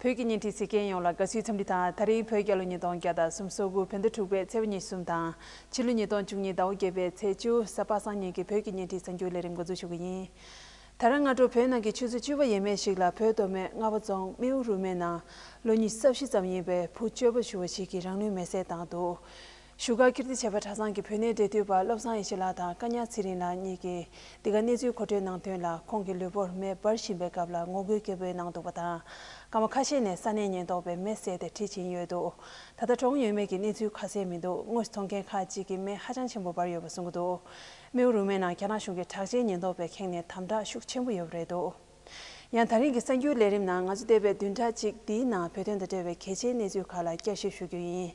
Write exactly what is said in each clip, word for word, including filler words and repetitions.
བོད་ཀྱི་བརྙན་འཕྲིན་གཟིགས་མཁན་ཡོངས་ལ་དགའ་བསུའི་འཚམས་འདྲི་དང་། ད་རིང་བོད་རྒྱལ་ལོ་ཉིས་སྟོང་བརྒྱ་དང་སུམ་ཅུ་སོ་དགུ་བོད་ཟླ་དྲུག་པའི་ཚེས་པ་ཉི་ཤུ་གསུམ་དང་། ཕྱི་ལོ་ཉིས་སྟོང་བཅུ་གཉིས་ཟླ་བ་བརྒྱད་པའི་ཚེས་བཅུ་གཟའ་པ་སངས་ཉིན་གྱི་བོད་ཀྱི་བརྙན་འཕྲིན་གསར་འགྱུར་ལས་རིམ་འགོ་འཛུགས་ཞུ་གི་ཡིན། ད་རང་སྔ་དྲོ་བོད་ནང་གི་ཆུ་ཚོད་བཅུ་པ་ཡས་མས་ཤིག་ལ་བོད་མདོ་སྨད་རྔ་བ་རྫོང་རྨེའུ་རུ་སྨད་ནང་ལོ་ཉི་ཤུ་རྩ་བཞི་ཙམ་ཡིན་པའི་བུ་སྐྱོ་པོ་ཞུ་བ་ཞིག་གིས་རང་ལུས་མེར་སྲེག་བཏང་འདུག་བཞུགས་སྒར་ཀིརྟི་བྱེས་པ་གྲྭ་ཚང་གི་བོད་གནས་འབྲེལ་མཐུད་པ་བློ་བཟང་ཡེ་ཤེས་ལགས་དང་བཀའ་ཉག་ཚེ་རིང་ལགས་གཉིས་ཀྱིས་འདི་ག་གནས་ཚུལ་མཁོ་སྤྲོད་གནང་དོན་ལ། ཁོང་གི་ལུས་པོར་མེ་འབར་བཞིན་པའི་སྐབས་ལ་ངོ་རྒོལ་སྐད་འབོད་གནང་འདུག་པ་དང་། སྐར་མ་ཁ་ཤས་ནས་ས་གནས་ཉེན་རྟོག་པས་མེ་བསད་དེ་ཁྲིད་ཕྱིན་ཡོད་འདུག་ད་ལྟ་གྲོངས་ཡོད་མེད་ཀྱི་གནས་ཚུལ་ཁ་གསལ་མི་འདུག་དངོས་སུ་མཐོང་མཁན་ཁག་ཅིག་གིས་མེ་ཧ་ཅང་ཆེན་པོ་འབར་ཡོད་པ་གསུང་གི་འདུག་རྨེའུ་རུ་སྨད་ནང་རྒྱ་ནག་གཞུང་གི་དྲག་ཆས་ཉེན་རྟོག་པས་ཁེངས་ནས་དམ་དྲག་ཤུགས་ཆེན་པོ་ཡོད་པ་རེད་འདུག་ཡང་ད་རིང་གི་གསར་འགྱུར་ལས་རིམ་ནང་ང་ཚོ་འདས་པའི་བདུན་ཕྲག་གཅིག་འདིའི་ནང་བོད་དོན་དང་འབྲེལ་བའི་གལ་ཆེའི་གནས་ཚུལ་ཁག་ལ་བསྐྱར་ཞིབ་ཞུ་རྒྱུ་ཡིན།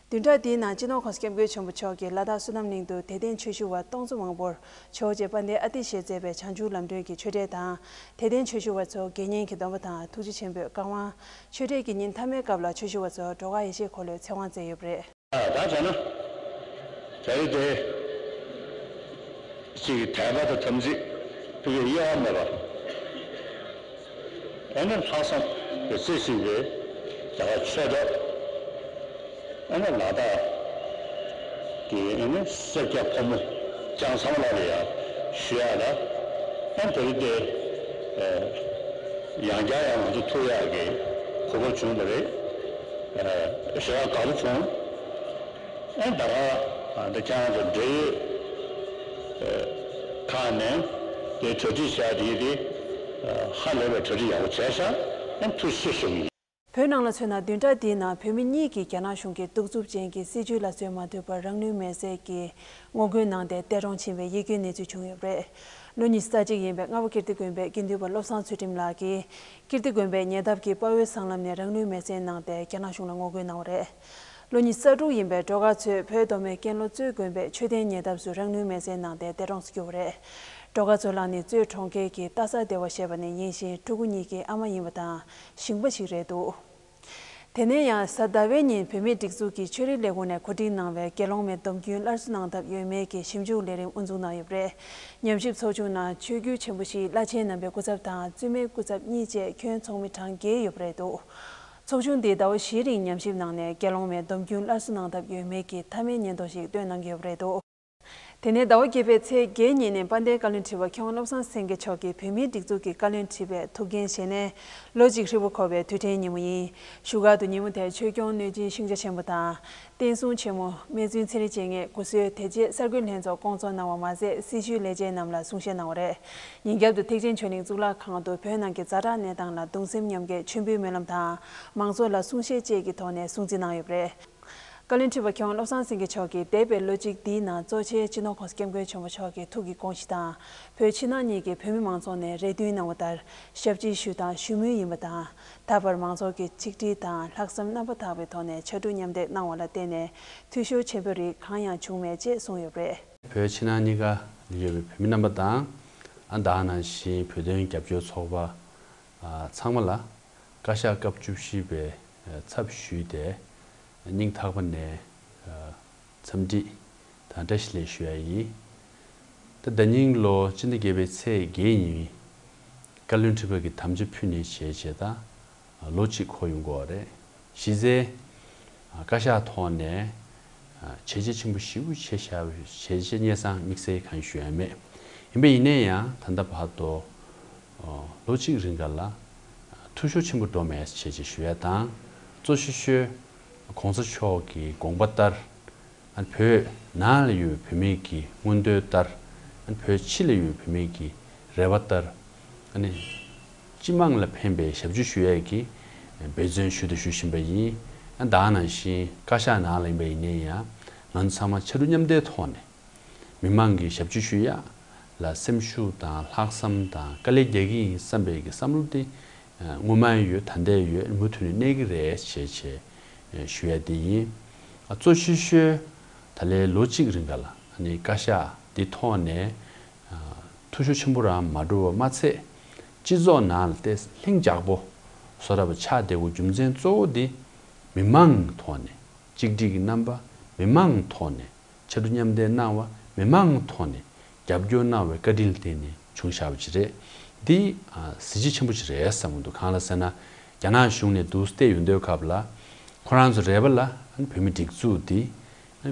བདུན་ཕྲག་འདིའི་ནང་སྤྱི་ནོར་༸གོང་ས་༸སྐྱབས་མགོན་ཆེན་པོ་མཆོག་གིས་ལ་དྭགས་བསོད་ནམས་གླིང་དུ་དད་ལྡན་ཆོས་ཞུ་བ་སྟོང་ཚོ་མང་པོར་ཇོ་བོ་རྗེ་དཔལ་ལྡན་ཨ་ཏི་ཤས་མཛད་པའི་བྱང་ཆུབ་ལམ་སྒྲོན་གྱི་ཆོས་འབྲེལ་དང་། དད་ལྡན་ཆོས་ཞུ་བ་ཚོ་དགེ་བསྙེན་གྱི་སྡོམ་པ་དང་ཐུགས་རྗེ་ཆེན་པོས་བསྐང་བ། ཆོས་འབྲེལ་གྱི་ཉིན་མཐའ་མའི་སྐབས་ལ་ཆོས་ཞུ་བ་ཚོར་སྒྲོལ་དཀར་ཡེ་ཤེས་འཁོར་ལོས་ཚེ་དབང་སྩལ་ཡོད་པ་རེད། ད་བྱས་ན། དེ་རིང་དེ། གཅིག་གི་དད་པ་དང་དམ་ཚིག་ཕ་གིའི་དབྱེ་བ་མེད་པ། ཨ་ནི་ལྷག་བསམ་དེ་རྩི་ཟིན་པའི་རྒྱ་གར་ཆོས་གྲོགས། ཨ་ནི་ལ་དྭགས་ཀྱི་ཨ་ནི་སེར་སྐྱ་ཕོ་མོ་རྐྱང་ཚང་མ་ལ་ཡང་ཞུ་ཡག་ལ། ཨ་ནི་དེ་རིང་དེ། ཡང་བསྐྱར་ཡང་ང་ཚོ་ཐུག་ཡག་གི་གོ་སྐབས་བྱུང་བ་རེད། ཞེ་དྲག་དགའ་པོ་བྱུང་། ཨེ་ད་ག་འདི་ཁྱེད་རང་ཚོ་འབྲེལ་ཡོད་ཁག་ནས་དེ་གྲ་སྒྲིག་བྱས་དེ་དེ་ཧ་ལས་པའི་གྲ་སྒྲིག་ཡག་པོ་བྱས་ཤག་ཨེ་ཐུགས་རྗེ་ཆེ་ཞུ་གི་ཡིན། བོད་ནང་ལ་མཚོན་ན་བདུན་ཕྲག་འདིའི་ནང་བོད་མི་གཉིས་ཀྱིས་རྒྱ་ནག་གཞུང་གི་གདུག་རྩུབ་ཅན་གྱི་སྲིད་བྱུས་ལ་བཟོད་མ་ཐུབ་པར་རང་ལུས་མེར་སྲེག་གིས་ངོ་རྒོལ་གནང་སྟེ་འདས་གྲོངས་ཕྱིན་པའི་ཡིད་སྐྱོའི་གནས་ཚུལ་བྱུང་ཡོད་པ་རེད། ལོ་ཉི་ཤུ་རྩ་གཅིག་ཡིན་པའི་རྔ་བ་ཀིརྟི་དགོན་པའི་དགེ་འདུན་པ་བློ་བཟང་ཚུལ་ཁྲིམས་ལགས་ཀྱིས། ཀིརྟི་དགོན་པའི་ཉེ་འདབས་ཀྱི་དཔའ་བོའི་སྲང་ལམ་ནས་རང་ལུས་མེར་སྲེག་གནང་སྟེ་རྒྱ་ནག་གཞུང་ལ་ངོ་རྒོལ་གནང་བ་རེད། ལོ་ཉི་ཤུ་རྩ་དྲུག་ཡིན་པའི་སྒྲོལ་དཀར་མཚོས་བོད་མདོ་སྨད་ཀན་ལྷོ་གཙོས་དགོན་པའི་མཆོད་རྟེན་ཉེ་འདབས་སུ་རང་ལུས་མེར་སྲེག་གནང་སྟེ་འདས་གྲོངས་སུ་གྱུར་བ་རེད། སྒྲོལ་དཀར་མཚོ་ལགས་ནི་གཙོས་གྲོང་ཁྱེར་གྱི་སྟག་གཟར་སྡེ་བ་ཞེས་པ་ནས་ཡིན་ཞིང་ཕྲུ་གུ་གཉིས་ཀྱི་ཨ་མ་ཡིན་པ་དང་ཞིང་པ་ཞིག་རེད་འདུག་དེ་ནས་ཡང་གཟའ་ཟླ་བའི་ཉིན་བོད་མིའི་སྒྲིག་འཛུགས་ཀྱི་ཆོས་རིག་ལས་ཁུངས་ནས་གོ་སྒྲིག་གནང་བའི་དགེ་སློང་མའི་སྡོམ་རྒྱུན་སླར་གསོ་གནང་ཐབས་ཡོད་མེད་ཀྱི་ཞིབ་འཇུག་ལས་རིམ་དབུ་འཛུགས་གནང་ཡོད་པ་རེད། ཉམས་ཞིབ་ཚོགས་ཆུང་ནང་ཆོས་བརྒྱུད་ཆེན་པོ་བཞིའི་བླ་ཆེན་རྣམ་པའི་སྐུ་ཚབ་དང་བཙུན་མའི་སྐུ་ཚབ་གཉིས་བཅས་ཁྱོན་ཚོགས་མི་གྲངས་བརྒྱད་ཡོད་པ་རེད་འདུག་ཚོགས་ཆུང་འདིས་ཟླ་བ་བཞིའི་རིང་ཉམས་ཞིབ་གནང་ནས་དགེ་སློང་མའི་སྡོམ་རྒྱུན་སླར་གསོ་གནང་ཐབས་ཡོད་མེད་ཀྱི་མཐའ་མའི་སྙན་ཐོ་ཞིག་བཏོན་གནང་གི་ཡོད་པ་རེད་འདུག་དེ་ནས་ཟླ་བ་བརྒྱད་པའི་ཚེས་བརྒྱད་ཉིན་ནས་དཔལ་ལྡན་བཀའ་བློན་ཁྲི་པ་མཁས་དབང་བློ་བཟང་སེང་གེ་མཆོག་གིས་བོད་མིའི་སྒྲིག་འཛུགས་ཀྱི་བཀའ་བློན་ཁྲི་པའི་ཐུགས་འགན་བཞེས་ནས་ལོ་གཅིག་ཧྲིལ་པོ་འཁོར་བའི་དུས་དྲན་ཉིན་མོ་ཡིན། བཞུགས་སྒར་དུ་ཉིན་མོ་དེར་ཆོས་སྐྱོང་གནོད་སྦྱིན་ཤིང་བྱ་ཆེན་པོ་དང་། བསྟན་སྲུང་ཆེན་མོ་སྨན་བཙུན་ཚེ་རིང་བཅས་ངེད་སྐུ་གསོལ་དེ་རྗེས་གསར་འགོད་ལྷན་ཚོགས་བསྐོང་ཚོགས་གནང་བ་མ་ཟད་སྲི་ཞུའི་ལས་བྱེད་རྣམས་ལ་གསུང་བཤད་གནང་བ་རེད། ཉིན་རྒྱབ་ཏུ་ཐེག་ཆེན་ཆོས་གླིང་གཙུག་ལག་ཁང་དུ་བོད་ནང་གི་ཛ་དྲག་གནས་སྟངས་ལ་གདུང་སེམས་མཉམ་སྐྱེད་མཆོད་འབུལ་སྨོན་ལམ་དང་། མང་ཚོགས་ལ་གསུང་བཤད་བཅས་ཀྱི་ཐོག་ནས་སྲུང་བརྩི་གནང་ཡོད་པ་རེད། བཀའ་བློན་ཁྲི་པ་མཁས་དབང་བློ་བཟང་སེང་གེ་མཆོག་གིས་འདས་པའི་ལོ་གཅིག་འདིའི་ནང་གཙོ་ཆེའི་སྤྱི་ནོར་༸གོང་ས་༸སྐྱབས་མགོན་ཆེན་པོ་མཆོག་གི་ཐུགས་ཀྱི་དགོངས་གཞི་དང་། བོད་ཕྱི་ནང་གཉིས་ཀྱི་བོད་མི་མང་ཚོགས་ནས་རེ་འདུན་གནང་བ་ལྟར་ཞབས་ཕྱི་ཞུས་དང་ཞུ་མུས་ཡིན་པ་དང་། ད་བར་མང་ཚོགས་ཀྱིས་ཆིག་སྒྲིལ་དང་ལྷག་བསམ་རྣམ་པ་དག་པའི་ཐོག་ནས་ཕྱར་གྲུ་མཉམ་འདེགས་གནང་བ་ལ་བརྟེན་ནས་འཐུས་ཤོར་ཆེན་པོའི་རིགས་གང་ཡང་བྱུང་མེད་ཅེས་གསུངས་ཡོད་པ་རེད། བོད་ཕྱི་ནང་གཉིས་ཀ་ལ་ཡོད་པའི་བོད་མི་རྣམ་པ་དང་། ཨ་ད་ག་ནང་བཞིན་བོད་དོན་རྒྱབ་སྐྱོར་ཚོགས་པ་ཚང་མ་ལ་བཀའ་ཤག་སྐབས་བཅུ་བཞི་པའི་ཚབ་ཞུས་ཏེ་སྙིང་ཐག་པ་ནས་འཚམས་འདྲི་དང་བཀྲ་ཤིས་བདེ་ལེགས་ཞུ་ཡ་ཡིན། ད་ཟླ་ཉིན་ལོ་སྤྱི་ཟླ་བརྒྱད་པའི་ཚེས་བརྒྱད་ཉིན་བཀའ་བློན་ཁྲི་པ་གི་དམ་བཅའ་ཕུལ་ནས་བྱས་བྱས་ད། ལོ་གཅིག་འཁོར་ཡོང་གི་ཡོད་རེད། གཞི་རྩའི་བཀའ་ཤག་ཐོག་ནས་བྱས་རྗེས་ཆེན་པོ་ཞེ་པོ་བྱས་བཞག་བྱས་རྗེས་སྙན་སེང་དམིགས་བསལ་གང་ཞུ་ཡ་མེད། ཡིན་པ་ཡིན་ན་ཡང་ད་ལྟ་བར་དུ་ལོ་གཅིག་རིང་ག་ལ་འཐུས་ཤོར་ཆེན་པོ་འགྲོ་མེད་ཅེས་ཅེས་ཞུ་ཡ་དང་། གཙོ་ཆེ་ཤོས་༸གོང་ས་མཆོག་གི་དགོངས་པ་ལྟར། ཨ་ནི་བོད་ནང་ལ་ཡོད་བོད་མི་གི་མངོན་འདོད་ལྟར། ཨ་ནི་བོད་ཕྱི་ལ་ཡོད་བོད་མི་གི་རེ་བ་ལྟར། ཨ་ནི་སྤྱི་དམངས་ལ་ཕན་པའི་ཞབས་ཞུ་ཞུ་ཡས་ཀྱི་འབད་བརྩོན་ཞུ་དང་ཞུ་བཞིན་པ་ཡིན། ཨ་ད་ག་ནང་བཞིན་བཀའ་ཤག་ནང་ལ་ཡིན་པ་ཡིན་ནའི་ཡང་ང་ཚོ་ཚང་མ་ཕྱར་གྲུ་མཉམ་འདེགས་ཐོག་ནས་མི་མང་གི་ཞབས་ཞུ་ཞུ་ཡ་ལ་སེམས་ཤུགས་དང་ལྷག་བསམ་དང་དཀའ་ལས་རྒྱག་གི་ཡིན་བསམ་པའི་གི་བསམ་བློ་དེ་སྔོན་མ་ཡོད་ད་ལྟ་ཡོད་མུ་མཐུད་ནས་གནས་ཀྱི་རེད་ཞེས་བྱས། ཞུ་ཡ་དེ་ཡིན། ཨ་གཙོ་ཆེ་ཤོས་ད་ལན་ལོ་གཅིག་རིང་ག་ལ་ཨ་ནི་བཀའ་ཤག་འདི་ཐོག་ནས་ཨ་འཐུས་ཤོར་ཆེན་པོ་རང་མ་འགྲོ་བ་མ་ཚད། སྤྱི་ཚོགས་ནང་ལ་ཏེ་ལྷིང་འཇགས་པོ་བཟོ་ཐུབ་པ་ཆགས་བསྡད་དགོས་རྒྱུ་མཚན་གཙོ་བོ་འདི་མི་མང་ཐོག་ནས་གཅིག་སྒྲིལ་གྱི་རྣམ་པ་མི་མང་ཐོག་ནས་ཕྱར་གྲུ་མཉམ་འདེགས་གནང་བ་མི་མང་ཐོག་ནས་རྒྱབ་སྐྱོར་གནང་བའི་བཀའ་དྲིན་ལ་བརྟེན་ནས་བྱུང་བཞག་པ་ཅིག་རེད། འདི་ཨ་གཟི་བརྗིད་ཆེན་པོ་ཅིག་རེད་བསམ་གྱི་འདུག་གང་ལ་ཟེར་ན། རྒྱ་ནག་གཞུང་ནས་འདུག་སེ་བལྟས་ཡོང་དུས་སྐབས་ལ། ཁོ་རང་ཚོ་རེ་བ་ལ་བོད་མི་སྒྲིག་འཛུགས་འདི་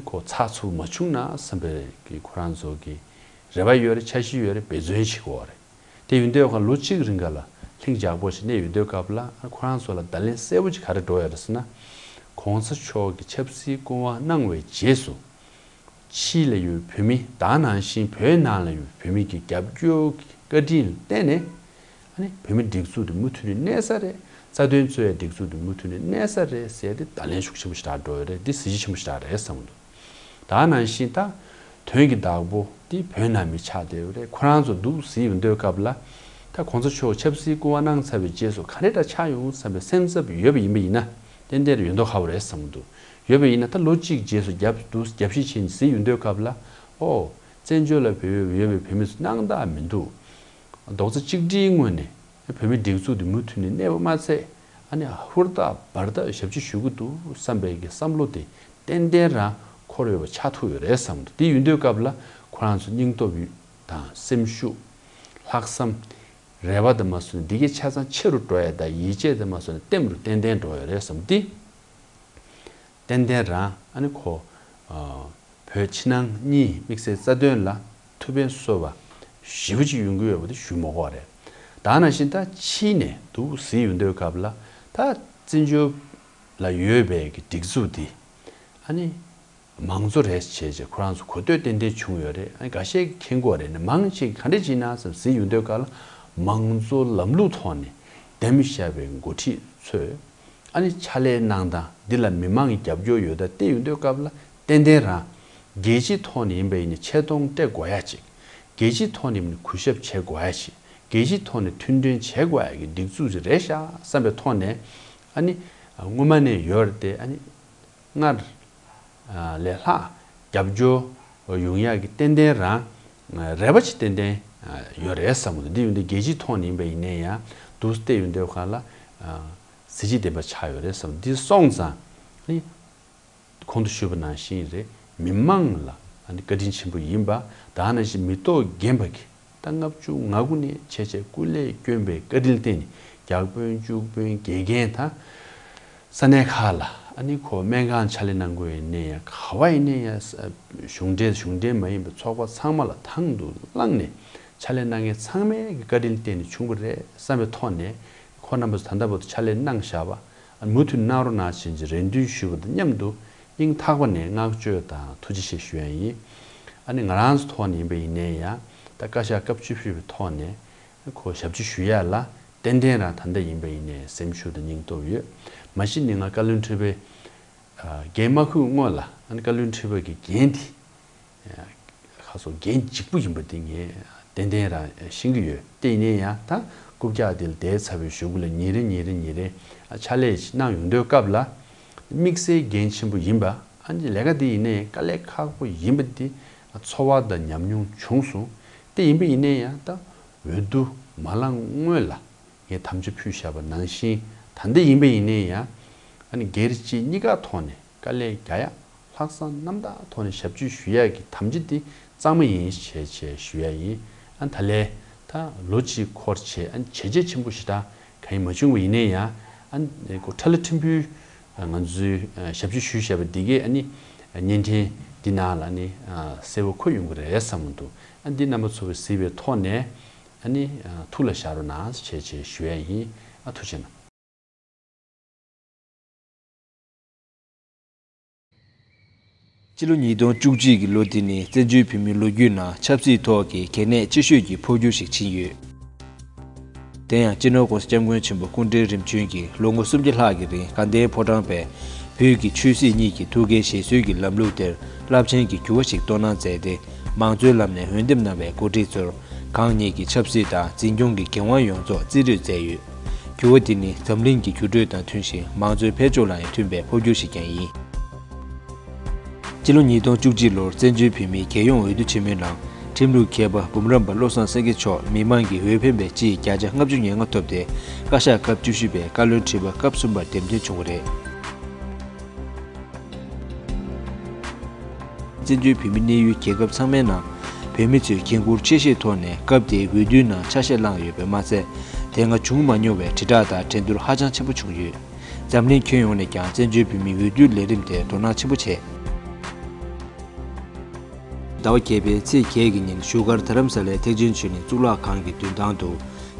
ཁོ་ཚགས་ཚུད་མ་བྱུང་ན་བསམ་པའི་གི་ཁོ་རང་ཚོ་གི་རེ་བ་ཡོད་རེད། འཆར་གཞི་ཡོད་རེད། འབད་བརྩོན་བྱེད་ཀྱི་ཡོད་རེད། དེ་ཡིན་དུས་ཁོ་ལོ་གཅིག་རིང་ག་ལ་ལྷིང་འཇགས་པོ་ཞིག་གནས་ཡོད་དུས་སྐབས་ལ། ཁོ་རང་ཚོ་ལ་བརྡ་ལན་གསལ་པོ་ཅིག་ག་རེ་འགྲོ་ཡོད་རེད་ཟེར་ན། གོང་ས་མཆོག་གི་ཆབ་སྲིད་སྐུ་དབང་གནང་བའི་རྗེས་སུ། ཕྱི་ལ་ཡོད་བོད་མི་དེ་ནང་བཞིན་བོད་ནང་ལ་ཡོད་བོད་མི་གི་རྒྱབ་སྐྱོར་གྱི་བཀའ་དྲིན་ལ་བརྟེན་ནས། ཨ་ནི་བོད་མི་སྒྲིག་འཛུགས་དེ་མུ་མཐུད་ནས་གནས་ས་རེད། རྩ་དོན་རྩོད་ཡ་སྒྲིག་འཛུགས་དེ་མུ་མཐུད་ནས་གནས་ས་རེད་ཟེར་ཏེ་བརྡ་ལན་ཤུགས་ཆེན་པོ་ཞིག་རག་འགྲོ་ཡོད་རེད། འདི་གཟི་བརྗིད་ཆེན་པོ་ཞིག་རག་རེད་བསམ་གྱི་འདུག་དེ་ནང་བཞིན་ད་དོན་གྱི་བདག་པོ་དེ་བོད་ནང་མི་ཆགས་བསྡད་ཡོད་རེད། ཁོ་རང་ཚོ་འདུག་སེ་ཡོང་དུས་སྐབས་ལ། ད་གོང་ས་མཆོག་ཆབ་སྲིད་སྐུ་དབང་གནང་ཚར་བའི་རྗེས་སུ་ག་འདྲ་ཆགས་ཡོང་བསམ་པའི་སེམས་འཚབ་ཡོད་པ་ཡིན་པ་ཡིན་ན། ཏན་ཏན་ཡོད་མདོག་ཁ་པོ་རེད་བསམ་གྱི་འདུག་ཡོད་པ་ཡིན་ན་ད་ལོ་གཅིག་རྗེས་སུ་རྒྱབ་འདུག་རྒྱབ་བཤིག་བྱས་ནས་གཟིགས་ཡོང་དུས་སྐབས་ལ། ཨོ། བཙན་བྱོལ་ལ་བོད་ཡོད་པའི་བོད་མི་ཚོ་སྣང་དག་མི་འདུག་རྡོག་རྩ་གཅིག་སྒྲིལ་ངོས་ནས་བོད་མི་སྒྲིག་འཛུགས་དེ་མུ་མཐུད་ནས་གནས་པ་མ་ཚད། ཨ་ནི་ཧུར་ཐག་འབར་ཐག་ཞབས་ཕྱི་ཞུ་གི་འདུག་བསམ་པའི་གི་བསམ་བློ་དེ་ཏན་ཏན་རང་འཁོར་ཡོད་པ་ཆགས་ཐུབ་ཡོད་རེད་བསམ་གྱི་འདུག་དེ་ཡིན་དུས་སྐབས་ལ་ཁོ་རང་ཚོ་སྙིང་སྟོབས་ཡོད་དང་སེམས་ཤུགས། ལྷག་བསམ། རེ་བ་དེ་མ་སོང་ན་འདི་གའི་ཆ་ཚང་ཆེ་རུ་འགྲོ་ཡ་དང་ཡིད་ཆེས་དེ་མ་སོང་ན་ལྟེམ་རུ་ཏན་ཏན་འགྲོ་ཡོད་རེད་བསམ་གྱི་འདུག་ཏན་ཏན་རང་ཨ་ནི་ཁོ། ཨ། བོད་ཕྱི་ནང་གཉིས་དམིགས་བསལ་རྩ་དོན་ལ་ཐུགས་ཕན་གསོས་པ་ཞེ་པོ་ཅིག་ཡོང་གི་ཡོད་པ་དེ་ཞུ་མི་དགོས་པ་རེད། ད་ནང་བཞིན་ད་ཕྱི་ནས་འདུག་སེ་ཡོང་དུས་སྐབས་ལ། ད་བཙན་བྱོལ་ལ་ཡོད་པའི་གི་སྒྲིག་འཛུགས་འདི་ཨ་ནི་མང་གཙོ་རེད་བྱས་བྱས་ཁོ་རང་ཚོ་གོ་ཐོས་ཏན་ཏན་བྱུང་ཡོད་རེད། ཨ་ནི་འགའ་ཤས་ཀྱིས་མཁྱེན་གྱི་ཡོད་རེད། ནི་མང་ཆེ་གིས་ག་འདྲས་བྱས་ན་བསམ་སེ་ཡོང་དུས་སྐབས་ལ། མང་གཙོ་ལམ་ལུགས་ཐོག་ནས་འདེམས་བཞག་པའི་འགོ་ཁྲིད་ཚོས། ཨ་ནི་ཕྱག་ལས་གནང་སྟངས་འདི་ལ་མི་མང་གི་རྒྱབ་སྐྱོར་ཡོད་ད་བལྟས་ཡོང་དུས་སྐབས་ལ་ཏན་ཏན་རང་རྒྱལ་སྤྱིའི་ཐོག་ནས་ཡིན་པ་ཡིན་ན་ཆེ་མཐོང་སྤྲད་དགོས་ཡ་ཅིག་རྒྱལ་སྤྱིའི་ཐོག་ནས་ཡིན་ན་གུས་ཞབས་བྱེད་དགོས་ཡ་ཅིག་རྒྱལ་སྤྱིའི་ཐོག་ནས་མཐུན་སྒྲིལ་བྱེད་དགོས་ཡ་གི་སྒྲིག་འཛུགས་ཅིག་རེད་ཤག་བསམ་པའི་ཐོག་ནས། ཨ་ནི་སྔོན་མ་ནས་ཡོད་རེད་དེ། ཨ་ནི་སྔར་ལས་ལྷག་རྒྱབ་སྐྱོར་ཡོང་ཡ་གི་ཏན་ཏན་རང་རེ་བ་ཅིག་ཏན་ཏན་ཡོད་རེད་བསམ་གྱི་འདུག་འདི་ཡོང་དུས་རྒྱལ་སྤྱིའི་ཐོག་ནས་ཡིན་པ་ཡིན་ན་ཡང་འདུག་སེ་བལྟས་ཡོང་དུས་སྒང་ལ། གཟི་བརྗིད་ལྡན་པ་ཆགས་ཡོད་རེད་བསམ། འདི་སོང་ཙང་ནི། གོང་དུ་ཞུས་པ་ནང་བཞིན་རེད། མི་མང་ལ་ཨ་ནི་བཀའ་དྲིན་ཆེན་པོ་ཡིན་པ། ད་ནང་བཞིན་མི་ཐོག་རྒན་པ་གིས་ད་ལྔ་བཅུ་ང་དགུ་ནས་བྱས་བྱས་སྐུ་ལས་བསྐྱོན་པའི་བཀའ་དྲིན་བརྟེན་ནས་བརྒྱ་དཔོན་བཅུ་དཔོན་དགེ་རྒན་དང་། ས་གནས་ཁག་ལ་ཨ་ནི་ཁོ་སྨན་ཁང་ཕྱག་ལས་གནང་དགོས་ཡིན་ན་ཡང་། ག་བ་ཡིན་ན་ཡང་། གཞུང་འབྲེལ་གཞུང་འབྲེལ་མ་ཡིན་པའི་ཚོགས་པ་ཚང་མ་ལ་དང་དུ་བླངས་ནས་ཕྱག་ལས་གནང་མཁན་ཚང་མའི་གི་བཀའ་དྲིན་བརྟེན་ནས་བྱུང་བ་རེད་བསམ་པའི་ཐོག་ནས། ཁོང་རྣམ་པ་ཚོ་ད་ལྟ་བར་དུ་ཕྱག་ལས་གནང་བཞག་པ། མུ་མཐུད་གནང་རོགས་གནང་བྱས་ཀྱི་རེ་འདུན་ཞུ་བ་དང་མཉམ་དུ། སྙིང་ཐག་པ་ནས་བསྔགས་བརྗོད་དང་ཐུགས་རྗེ་ཆེ་ཞུ་ཡ་ཡིན། ཨ་ནི་ང་རང་ཚོ་ཐོག་ནས་ཡིན་པ་ཡིན་ན་ཡང་། ད་བཀའ་ཤག་སྐབས་བཅུ་བཞི་པའི་ཐོག་ནས་ཁོ་ཞབས་ཕྱི་ཞུ་ཡ་ལ་ཏན་ཏན་རང་ད་ལྟ་ཡིན་པ་ཡིན་ནའི་སེམས་ཤུགས་དང་སྙིང་སྟོབས་ཡོད། མ་གཞི་ནས་ང་བཀའ་བློན་ཁྲི་པའི་འགན་མ་འཁུར་སྔོན་ལ། ཨ་ནི་བཀའ་བློན་ཁྲི་པ་གི་འགན་དེ་ཁ་སོ་འགན་ལྗིད་པོ་ཡིན་པ་དེ་ངས་ཏན་ཏན་རང་ཤེས་ཀྱི་ཡོད། དེ་ཡིན་ན་ཡང་ད་རྐུབ་བཀྱག་དེ་ལ་བསྡད་ཚར་བའི་གཞུག་གུ་ལ་ཉིན་རེ་ཉིན་རེ་ཉིན་རེ་ཕྱག་ལས་གནང་ཡོང་དུས་སྐབས་ལ། དམིགས་བསལ་འགན་ཆེན་པོ་ཡིན་པ། ཨ་ནི་ལས་ཀ་དེ་ཡིན་ན་ཡང་དཀའ་ལས་ཁག་པོ་ཡིན་པ་དེ་ཚོར་བ་དང་ཉམས་མྱོང་བྱུང་སོང་། དེ་ཡིན་པ་ཡིན་ན་ཡང་ད་འོས་བསྡུ་མ་ལངས་སྔོན་ལ་ངས་དམ་བཅའ་ཕུལ་བཞག་པ་ནང་བཞིན། ད་ལྟ་ཡིན་པ་ཡིན་ན་ཡང་ཨ་ནི་སྒེར་གཅིག་གཉིས་ཀ་ཐོག་ནས་དཀའ་ལས་རྒྱག་ཡ། ལྷག་བསམ་རྣམ་དག་ཐོག་ནས་ཞབས་ཕྱི་ཞུ་ཡ་གི་དམ་བཅའ་དེ་གཙང་མ་ཡིན་བྱས་བྱས་ཞུ་ཡ་ཡིན། ཨ་ནི་ད་ལས་ད་ལོ་གཅིག་འཁོར་བྱས། ཨ་ནི་བྱས་རྗེས་ཆེན་པོ་ཞེ་དྲག་གང་ཡང་མ་བྱུང་བ་ཡིན་ན་ཡང་། ཨ་ནི་ཁོ་ཁྲ་ལ་ཕྲན་བུ་ང་ཚོའི་ཞབས་ཕྱི་ཞུས་བཞག་པ་འདི་གས་ཨ་ནི་བརྙན་འཕྲིན་འདི་ནང་ལ་ཨ་ནི་གསལ་པོ་འཁོད་ཡོང་གི་རེད་བསམ་གྱི་འདུག་ཨ་ནི་འདི་རྣམ་པ་ཚོ་གིས་གཟིགས་པའི་ཐོག་ནས་ཨ་ནི་ཐུགས་ལ་བཞག་རོགས་གནང་བྱས་བྱས་ཞུ་ཡ་ཡིན། ཨ་ཐུགས་རྗེ་གནང་། སྤྱི་ལོ་ཉིས་སྟོང་བཅུ་གཅིག་གི་ལོ་འདི་ནི་བཙན་བྱོལ་བོད་མིའི་ལོ་རྒྱུས་ནང་ཆབ་སྲིད་ཐོག་གི་གལ་གནད་ཆེ་ཤོས་ཀྱི་འཕོ་འགྱུར་ཞིག་ཕྱིན་ཡོད། དེ་ཡང་སྤྱི་ནོར་༸གོང་ས་༸སྐྱབས་མགོན་ཆེན་པོ་སྐུ་ཕྲེང་རིམ་བྱོན་གྱིས་ལོ་ངོ་སུམ་བརྒྱ་ལྷག་གི་རིང་དགའ་ལྡན་ཕོ་བྲང་པས་བོད་ཀྱི་ཆོས་སྲིད་གཉིས་ཀྱི་ཐུགས་འགན་བཞེས་སྲོལ་གྱི་ལམ་ལུགས་དེར་རླབས་ཆེན་གྱི་འགྱུར་བ་ཞིག་གཏོང་གནང་མཛད་དེ། མང་གཙོའི་ལམ་ནས་འོས་འདེམས་གནང་བའི་འགོ་ཁྲིད་ཚོར་གང་ཉིད་ཀྱི་ཆབ་སྲིད་དང་འཛིན་སྐྱོང་གི་འགན་དབང་ཡོངས་རྫོགས་རྩིས་སྤྲོད་མཛད་ཡོད། འགྱུར་བ་འདི་ནི་འཛམ་གླིང་གི་འགྱུར་འགྲོས་དང་མཐུན་ཞིང་། མང་གཙོའི་འཕེལ་ཕྱོགས་ལ་ཡང་མཐུན་པའི་འཕོ་འགྱུར་ཞིག་ཀྱང་ཡིན། སྤྱི་ལོ་ཉིས་སྟོང་བཅུ་གཅིག་ལོར་བཙན་བྱོལ་བོད་མིའི་རྒྱལ་ཡོངས་འོས་བསྡུ་ཆེན་མོའི་ནང་། ཁྲིམས་ལུགས་མཁས་པ་འབུམ་རམས་པ་བློ་བཟང་སེང་གེ་མཆོག་མི་མང་གིས་འོས་འཕེན་པའི་སྤྱིའི་བརྒྱ་ཆ་ལྔ་བཅུ་ང་ལྔ་ཐོབ་སྟེ། བཀའ་ཤག་སྐབས་བཅུ་བཞི་པའི་བཀའ་བློན་ཁྲི་པ་སྐབས་གསུམ་པར་འདེམས་ཐོན་བྱུང་བ་རེད། བཙན་བྱོལ་བོད་མིའི་གནས་ཡུལ་རྒྱལ་ཁབ་ཚང་མའི་ནང་། བོད་མི་ཚོས་འགན་འཁུར་ཆེ་བཞེས་ཐོག་ནས་སྐབས་དེའི་འོས་བསྡུའི་ནང་ཆ་ཤས་བླངས་ཡོད་པས་མ་ཚད། ད་ དེ་སྔ་བྱུང་མ་མྱོང་བའི་དྲིལ་བསྒྲགས་དང་འགྲན་བསྡུར་ཧ་ཅང་ཆེན་པོ་བྱུང་ཡོད། འཛམ་གླིང་ཁྱོན་ཡོངས་ནས་ཀྱང་བཙན་བྱོལ་བོད་མིའི་འོས་བསྡུའི་ལས་རིམ་དེར་དོ་སྣང་ཆེན་པོ་བྱས། ཟླ་བ་བརྒྱད་པའི་ཚེས་བརྒྱད་ཀྱི་ཉིན་བཞུགས་སྒར་རྡ་རམ་ས་ལའི་ཐེག་ཆེན་ཆོས་གླིང་གཙུག་ལག་ཁང་གི་མདུན་ཐང་དུ།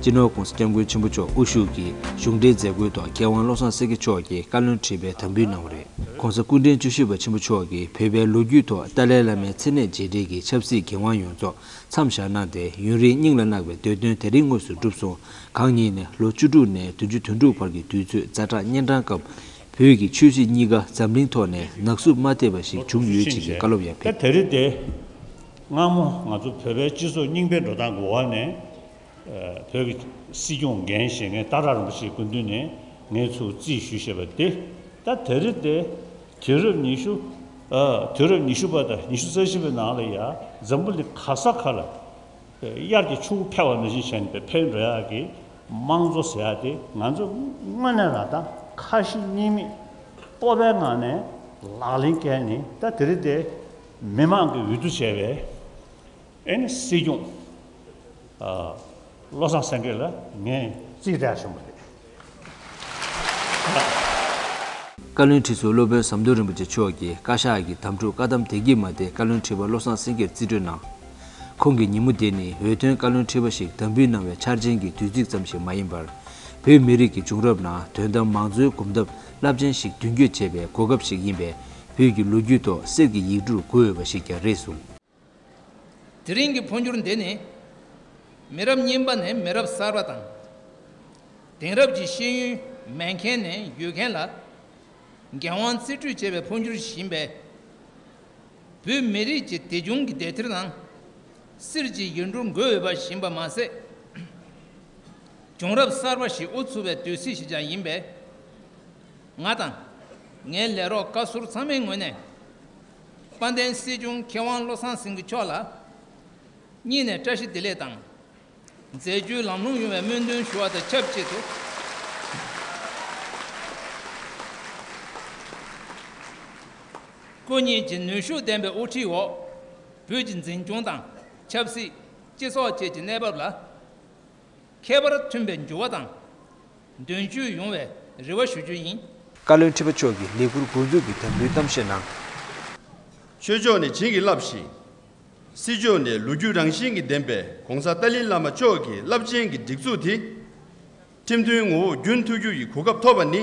སྤྱི་ནོར་༸གོང་ས་༸སྐྱབས་མགོན་ཆེན་པོ་མཆོག་དབུ་བཞུགས་ཀྱིས་གཞུང་འབྲེལ་མཛད་སྒོའི་ཐོག་མཁས་དབང་བློ་བཟང་སེང་གེ་མཆོག་གིས་བཀའ་བློན་ཁྲི་པའི་དམ་འབུལ་གནང་བ་རེད། ༸གོང་ས་སྐུ་ཕྲེང་བཅུ་བཞི་པ་ཆེན་པོ་མཆོག་གིས་བོད་པའི་ལོ་རྒྱུས་ཐོག་ཏཱ་ལའི་བླ་མའི་མཚན་གནས་རྗེས་དྲན་གྱི་ཆབ་སྲིད་འགན་དབང་ཡོངས་རྫོགས་མཚམས་བཞག་གནང་སྟེ། ཡུན་རིང་སྙིང་ལ་བརྣག་པའི་འདོད་དོན་དེ་རིང་དངོས་སུ་འགྲུབ་སོང་། གང་ཉིད་ནས་ལོ་བཅུ་དྲུག་ནས་བདུན་ཅུ་དོན་དྲུག་བར་གྱི་དུས་ཚོད་ཛ་དྲག་གཉན་འཕྲང་སྐབས། བོད་ཀྱི་ཆོས་སྲིད་གཉིས་ཀ་འཛམ་གླིང་ཐོག་ནས་ནག་བསུབ་མ་ཐེབས་པ་ཞིག་བྱུང་ཡོད་ཅེས་ཀྱི་བཀའ་སློབ་ཡང་ཕེབས། ད་དེ་རིང་དེ་སྔ་མོ་ང་ཚོ་བོད་པའི་སྤྱི་ཚོགས་རྙིང་པའི་འགྲོ་སྟངས་ཀྱི་འོག་ནས། ཨ། བོད་ཀྱི་སྲིད་སྐྱོང་འགན་བཞེས་མཁན་སྟག་བྲག་རིན་པོ་ཆེའི་སྐུ་མདུན་ནས་ངས་ཚུར་རྩིས་ཞུས་བཞག་པ་དེ། ད་དེ་རིང་དེ་དུས་རབས་ཉི་ཤུ། ཨ། དུས་རབས་ཉི་ཤུ་པ་དང་ཉི་ཤུ་རྩ་བཞི་པའི་ནང་ལ་ཡ་འཛམ་བུ་གླིང་ག་ས་ག་ལ་དབྱར་གྱི་ཆུ་བོ་འཕེལ་བ་ནང་བཞིན་བྱས་ནས་འཕེལ་འགྲོ་ཡག་གི་དམངས་གཙོ་ཟེར་ཡག་དེ་ང་ཚོ་དངོས་གནས་རང་ད་ཁ་ཞེ་གཉིས་མེད་སྤོབས་པའི་ངང་ནས་ལག་ལེན་བཀལ་ནས། ད་དེ་རིང་དེ་མི་མང་གི་འོས་བསྡུ་བྱས་པའི་ཨེ་ནི་སྲིད་སྐྱོང་། ཨ། བློ་བཟང་སེང་གེ་ལ་ངས་རྩིས་སྤྲད་བྱུང་བ་རེད། བཀའ་བློན་ཁྲི་ཟུར་སློབ་དཔོན་ཟམ་གདོང་རིན་པོ་ཆེ་མཆོག་གིས་བཀའ་ཤག་གི་དམ་ཕྲུག་བཀའ་གདམས་བདེ་སྐྱིད་མ་དེ་བཀའ་བློན་ཁྲི་པ་བློ་བཟང་སེང་གེར་རྩིས་སྤྲོད་གནང་། ཁོང་གིས་ཉིན་མོ་དེ་ནི་འོས་ཐོན་བཀའ་བློན་ཁྲི་པ་ཞིག་དམ་འབུལ་གནང་བའི་འཆར་ཅན་གྱི་དུས་ཚིགས་ཙམ་ཞིག་མ་ཡིན་པར། བོད་མི་རིགས་ཀྱི་བྱུང་རབས་ནང་དོན་དམ་མང་གཙོའི་གོམ་སྟབས་རླབས་ཆེན་ཞིག་མདུན་སྐྱོད་བྱེད་པའི་གོ་སྐབས་ཤིག་ཡིན་པས། བོད་ཀྱི་ལོ་རྒྱུས་ཐོག་གསེར་གྱི་ཡིག་འབྲུར་འགོད་འོས་པ་ཞིག་ཀྱང་རེད་གསུངས། དེ་རིང་གི་འཕོ་འགྱུར་འདི་ནི། མི་རབས་རྙིང་པ་ནས་མི་རབས་གསར་པ་དང་། དེང་རབས་ཀྱི་ཤེས་ཡོན་མེད་མཁན་ནས་ཡོད་མཁན་ལ། འགན་དབང་རྩིས་སྤྲོད་བྱས་པའི་འཕོ་འགྱུར་ཞིག་ཡིན་པས། བོད་མི་རིགས་ཀྱི་དེ་བྱུང་གི་འདས་མཐའི་ནང་། གསེར་གྱི་ཡིག་འབྲུར་འགོད་འོས་པ་ཞིག་ཡིན་པ་མ་ཟད། བྱུང་རབས་གསར་པ་ཞིག་དབུ་ཚུགས་པའི་དུས་ཚིགས་ཤིག་ཀྱང་ཡིན་པས། ང་དང་། ངའི་ལས་རོགས་བཀའ་ཟུར་ཚང་མའི་ངོས་ནས། དཔལ་ལྡན་སྲིད་སྐྱོང་མཁས་དབང་བློ་བཟང་སེང་གེ་མཆོག་ལ། སྙིང་ནས་བཀྲ་ཤིས་བདེ་ལེགས་དང་། མཛད་རྒྱུའི་ལམ་ལྷོང་ཡོང་བའི་སྨོན་འདུན་ཞུ་བ་དང་ཆབས་ཅིག་ཏུ། སྐུ་ཉིད་ཀྱི་ནུས་ཤུགས་ལྡན་པའི་དབུ་ཁྲིད་འོག་བོད་ཀྱི་འཛིན་སྐྱོང་དང་ཆབ་སྲིད། སྤྱི་ཚོགས་བཅས་ཀྱི་གནས་བབ་ལ། ཁྱད་པར་མཐུན་པའི་འགྱུར་བ་དང་། དོན་འཁྱོལ་ཡོང་བའི་རེ་བ་ཞུ་རྒྱུ་ཡིན། བཀའ་བློན་ཁྲི་པ་མཆོག་གིས་ལས་འཁུར་འགོ་འཛུགས་ཀྱི་དམ་འབུལ་གཏམ་བཤད་གནང་། ཆོས་ཕྱོགས་ནས་བྱིན་གྱིས་བརླབས་ཤིང་། སྲིད་ཕྱོགས་ནས་ལོ་རྒྱུས་རང་བཞིན་གྱིས་ལྡན་པའི་༸གོང་ས་ཏཱ་ལའི་བླ་མ་མཆོག་གི་རླབས་ཆེན་གྱི་སྒྲིག་འཛུགས་དེ། ཁྲིམས་མཐུན་ངོ་བོར་རྒྱུན་མཐུད་རྒྱུ་ཡི་གོ་སྐབས་ཐོབ་པ་ནི།